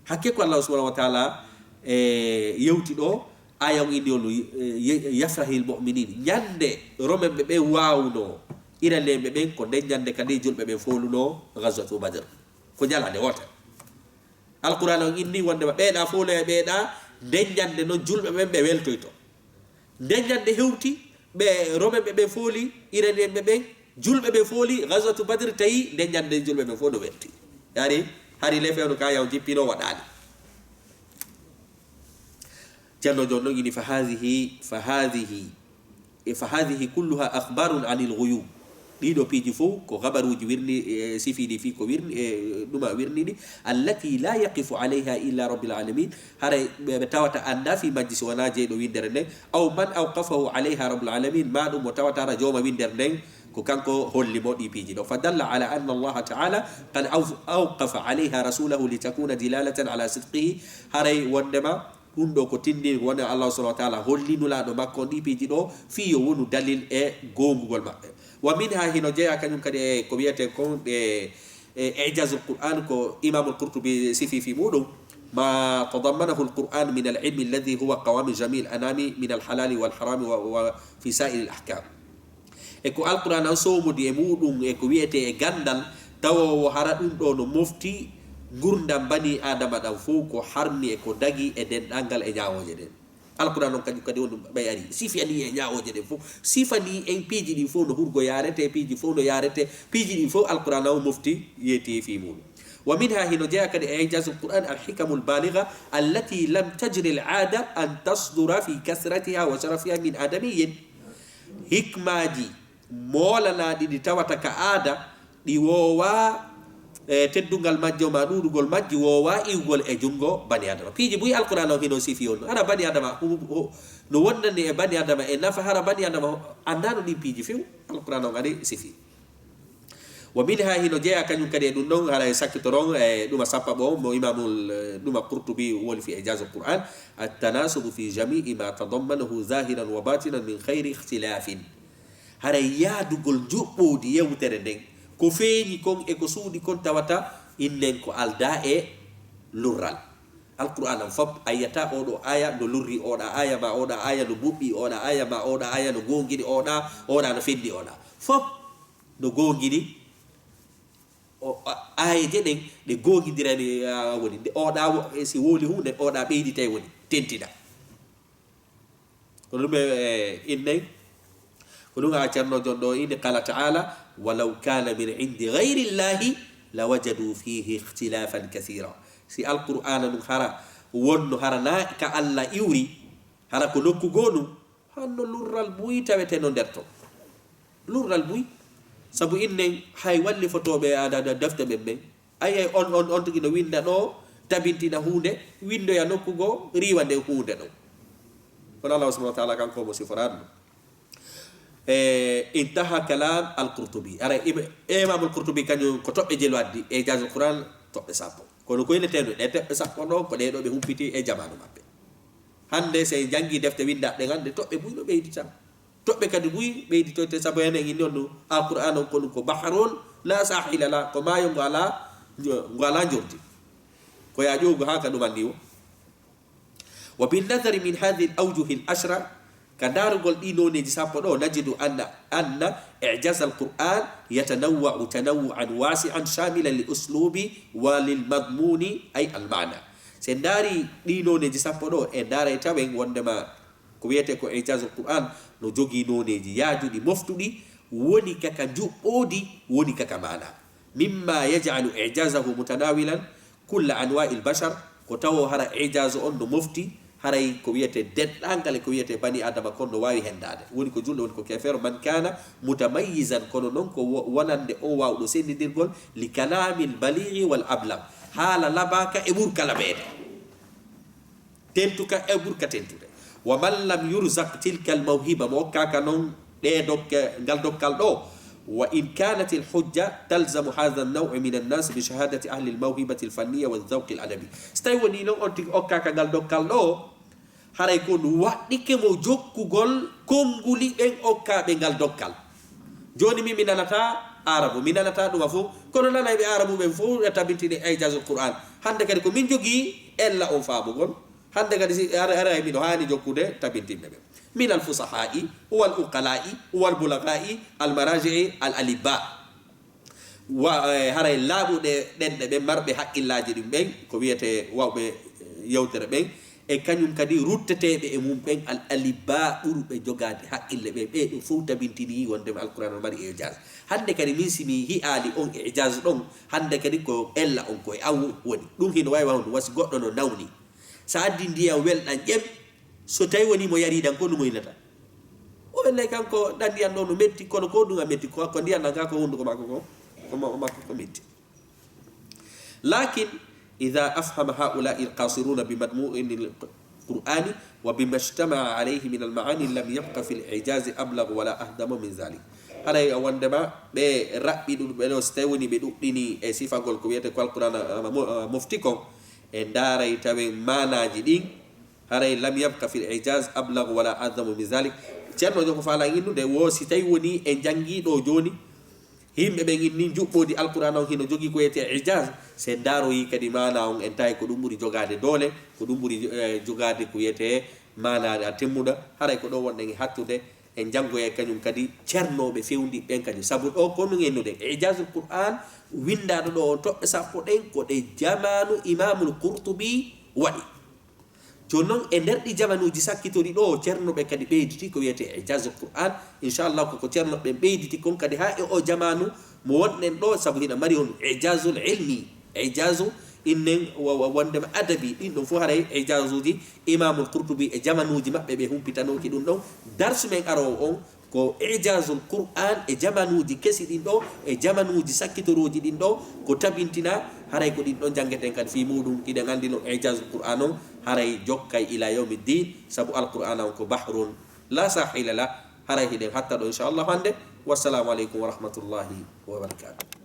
Hakke ko Allah subhanahu wa ta'ala, e, yewti ɗo, aya on inni on, e, ye-, yafrahil mu'minin. Ñande Romen ɓe ɓen waawno Iranien ɓe ɓen, ko nden ñande kadi julɓe ɓen fooluno Ghazwatu Badr. Ko ñalaande wootere. Alqur'an on inni wondema ɓeeɗa fooloya ɓeeɗa, nden ñande noon julɓe ɓen ɓe weltoyto. Nden ñande hewti, ɓe Romen ɓe ɓen fooli, Iranien ɓe ɓen, julɓe ɓe fooli, Ghazwatu Badr tawi, nden ñande julɓe ɓen fof no welti. Yaani, hari le fewno ka yaw jippino waɗaali. Ceerno Jon noon ini, "Fa haadihi, fa haadihi, e fa haadihi kulluha akhbarun anil ghuyub." Ɗiɗo piiji fof ko habaruuji wirni, e sifiiɗi fii ko wirni, e ɗuma wirniɗi, "allati la yaqifu alayha illa rabbil alamin." Haray ɓe, ɓe tawata annda fii majji si wonaa jeyɗo winndere nden. "Aw man awqafahu alayha rabbul alamin." Ma ɗum mo tawata hara jooma winndere nden, ko kanko holli mo ɗi piiji ɗo. "Fa dalla ala anna Allaha ta'ala qad aw-, awqafa alayha rasulahu li takuna dilalatan ala sidqihi." Haray wonndema ɗum ɗo ko tindini wonde Allah subhanahu wa ta'ala holli Nulaaɗo makko on ɗi piiji ɗo fii yo wonu dalil e goongugol maɓɓe. Wa minha, hino jeyaa kañum kadi e ko wiyetee kon ɗe, e Ijazul Qur'an ko Imamul Qurtubi sifi fii muɗum, "ma tadammanahu al-Qur'an min al-ilmi alladhi huwa qawamu jami'il anami min al-halali wal harami wa, wa fi sa'iril ahkam." E ko Alqur'an an sowmodi e muɗum e ko wiyetee e ganndal, tawowo hara ɗum ɗo no mofti ngurndan bani Aadama ɗan fow, ko harmi e ko dagi e denɗangal e ñaawooje ɗen. Alqur'an on kañum kadi on ɗum ɓay ari, sifani e ñaawooje ɗen fow, sifani en piiji ɗin fow no hurgo yaarete, piiji fow no yaarete, piiji ɗin fow Alqur'an on mofti yeeti fii muɗum. Wa minha, hino jeyaa kadi e Ijazul Qur'an, al-hikamul baligha allati lam tajri al-aada an tasdura fi kasratiha wa sharafiha min adamiyyin. Hikmaaji moolanaaɗi ɗi tawata ka aada, ɗi woowaa, e, teddungal majji o maa ɗuuɗugol majji woowaa iwgol e junngo bani Aadama. Piiji buy Alqur'aana on hino sifi on. Hara bani Aadama, hu-, hu-, no wondani e bani Aadama e nafa, hara bani Aadama anndaano ɗin piiji few. Alqur'aana on ari sifi. Wa minha, hino jeyaa kañum kadi e ɗum ɗon, hara e sakkitoron, e ɗuma sappaɓo on, mo Imaamul, e, ɗuma Qurtubi woni fi Ijazul Qur'an, at-tanasubu fi jami'i ma tadammanahu zahiran wa batinan min khayri ikhtilafin. Haray yaadugol njuɓɓudi yewtere nden, ko feeñi kon e ko suuɗi kon tawata innen ko aldaa e lurral. Alqur'aana on fop, a yi'ataa oo ɗoo aaya no lurri oo ɗaa aaya, maa oo ɗaa aaya no buɓɓi oo ɗaa aaya, maa oo ɗaa aaya no goongini oo ɗaa, oo ɗaa no fenndi oo ɗaa. Fop no goongini o, a, aayeeje ɗen, ɗe goongindirani, a, woni nde oo ɗaa wo-, e si wowli huunde, oo ɗaa ɓeyditay woni tentina. Ko ɗum e, e, innen, ko ɗum a Ceerno Jon ɗo inni, qala ta'ala, "Walaw kana min indi ghayri llahi lawajadu fihi ikhtilafan kathira." Si Alqur'aana ɗum hara wonno hara na ka Alla iwri, hara ko nokku goo ɗum, hanno lurral buy taweteno nder ton. Lurral buy. Sabu innen hay wallifotooɓe aada defte ɓen ɓen, ayay on, on, on tigi no winnda ɗo, tabintina huunde, winndoya nokku goo, riiwa nden huunde ɗon. Kono Allah subhanahu wa ta'ala kanko mo siforaano ɗum. E, intaha kalam al-Qurtubi. Ara, Im-, Imam al-Qurtubi kañum ko toɓɓe jelu addi, e Ijazul Qur'an toɓɓe sappo. Kono ko innetee ɗe toɓɓe sappo ɗo, ko ɗee ɗo ɓe humpiti e jamaanu maɓɓe. Hannde, si en janngii defte winndaɗe hannde, toɓɓe buy no ɓeydita. Toɓɓe kadi buy ɓeyditoyte, sabu enen inni on ɗum, Alqur'aan on ko ɗum ko bahrun la sahila la, ko maayo ngo alaa ngu alaa njordi. Ko ya ƴoogu haa ka ɗumanni o. Wa bin nadari min hadhihi al awjuhi al ashra, ka ndaarugol ɗi nooneeji sappo ɗo, najidu anna anna ijaz al qur'an yatanawwa'u tanawwu'an wasi'an shamilan lil uslubi wa lil madmuni ay al ma'na. So en ndaari ɗi nooneeji sappo ɗo, en ndaaray tawen wondema ko wiyetee ko ijazul qur'an no jogii nooneeji yaajuɗi moftuɗi, woni kaka njuɓɓoodi, woni kaka maana. Mimma yaj'alu ijazahu mutanawilan kulla anwa'il bashar, ko tawo hara ijazu on no mofti haray ko wiyetee denɗangal e ko wiyetee bani adama kon no waawi hendaade, woni ko julɗo, woni ko keefeero. Man kana mutamayyizan, kono non ko wo- wonande on waawɗo senndindirgol, li kalamil balighi wal ablag, haala labaaka e ɓurka labeede, tentuka e ɓurka tentude. Wa man lam yurzaq tilka al mawhiba, mo okkaaka non ɗe dokke, ngal dokkal ɗo, wa in kanat al hujja talzamu hadha an naw'i min an nas bi shahadati ahli al mawhibati al fanniya wa al dhawqi al adabi. So tawi woni non on tigi okkaaka ngal dokkal ɗo, haray ko ɗum waɗɗike mo jokkugol konnguli ɓen okkaaɓe ngal dokkal. Jooni min mi nanataa Aarabu, mi nanataa ɗuma fof, kono nanayɓe Aarabu ɓen fof e tabintini ijazul Qur'an. Hannde kadi ko min jogii ella on faamugol. Hannde kadi si ara, ara miɗo haani jokkude tabintinɓe ɓen. Min al fusaha'i, wal uqala'i, wal bulaga'i, al maraji'i, al alibba. Wa, eh, haray laaɓuɓe ɗenɗe ɓen, marɓe haqqillaaji ɗin ɓen, ko wiyetee wawɓe, eh, yewtere ɓen, e kañum kadi rutteteeɓe e mum ɓen, al alibba, ɓurɓe jogaade haqqille ɓen, ɓee ɗo fof tabintini wondema Alqur'an no mari ijaz. Hannde kadi min si mi hi'aali on ijaz ɗon, hannde kadi ko ella on ko e an woni. Ɗum hino wawi wawde wasi goɗɗo no nawni. Sa addi ndiyam welɗam ƴem, so tawi woni mo yari ɗam, ko ɗum o yinata. O wellay kanko, ɗan ndiyam ɗo no metti, kono ko ɗum a metti, ko, ko ndiyam ɗan ka ko hunduko makko ko, ko ma-, makko ko metti. Lakin idha afhama haula'i al-qasiruna bi madmu'in al-Qur'ani wa bima ijtama'a alayhi min al-ma'ani lam yabqa fil ijazi ablagh wala ahdama min zalik. Haray wondema ɓe raɓɓiɗuɓe ɗo, so tawi woni ɓe ɗuɗɗini e sifagol ko wiyete ko Alqur'an, ah, mo-, ah, mofti kon, e ndaaray tawen maanaaji ɗin, haray lam yabqa fil ijaz ablagh wala a'zamu min zalik. Ceerno Joko faalaa innude wo si tawi woni en janngi ɗo jooni, yimɓe ɓen inni njuɓɓoodi Alqur'an on hino jogii ko wiyetee ijaz, si en ndaaroyi kadi maana on, en tawi ko ɗum ɓuri jogaade doole, ko ɗum ɓuri, eh, jogaade ko wiyetee maana a temmuɗa, haray ko ɗo wonɗen e hattude, en janngoya kañum kadi ceernooɓe fewndiiɓe ɓen kañum. Sabu ɗo ko ɗum ennuɗen, ijazul Qur'an winndaaɗo ɗo on toɓɓe sappo ɗen ko ɗe jamaanu Imamul Qurtubi waɗi. Jooni noon, e nder ɗi jamanuuji sakkitori ɗo, ceernooɓe kadi ɓeyditi ko wiyetee ijazul Qur'an. Inchallah, koko ceernooɓe ɓen ɓeyditi kon kadi haa e o jamaanu mo wonɗen ɗo, sabu hina mari on ijazul ilmi, ijazu innen wo-, wo-, wondema adabi, ɗin ɗon fof haray ijazuuji Imamul Qurtubi e jamanuuji maɓɓe ɓe humpitanooki ɗum ɗon. Darsu men aroowo on ko ijazul Qur'an e jamanuuji kesi ɗin ɗo, e jamanuuji sakkitorooji ɗin ɗo, ko tabintina, haray ko ɗin ɗon janngeten kadi fii muuɗum. Hiɗen anndi no ijazul Qur'an on haray jokkay ila yawmi ddin, sabu Alqur'ana on ko bahrun la sahila la. Haray hiɗen hatta ɗo inchallah hannde. Wassalamu aleykum wa rahmatullahi wa barakatuh.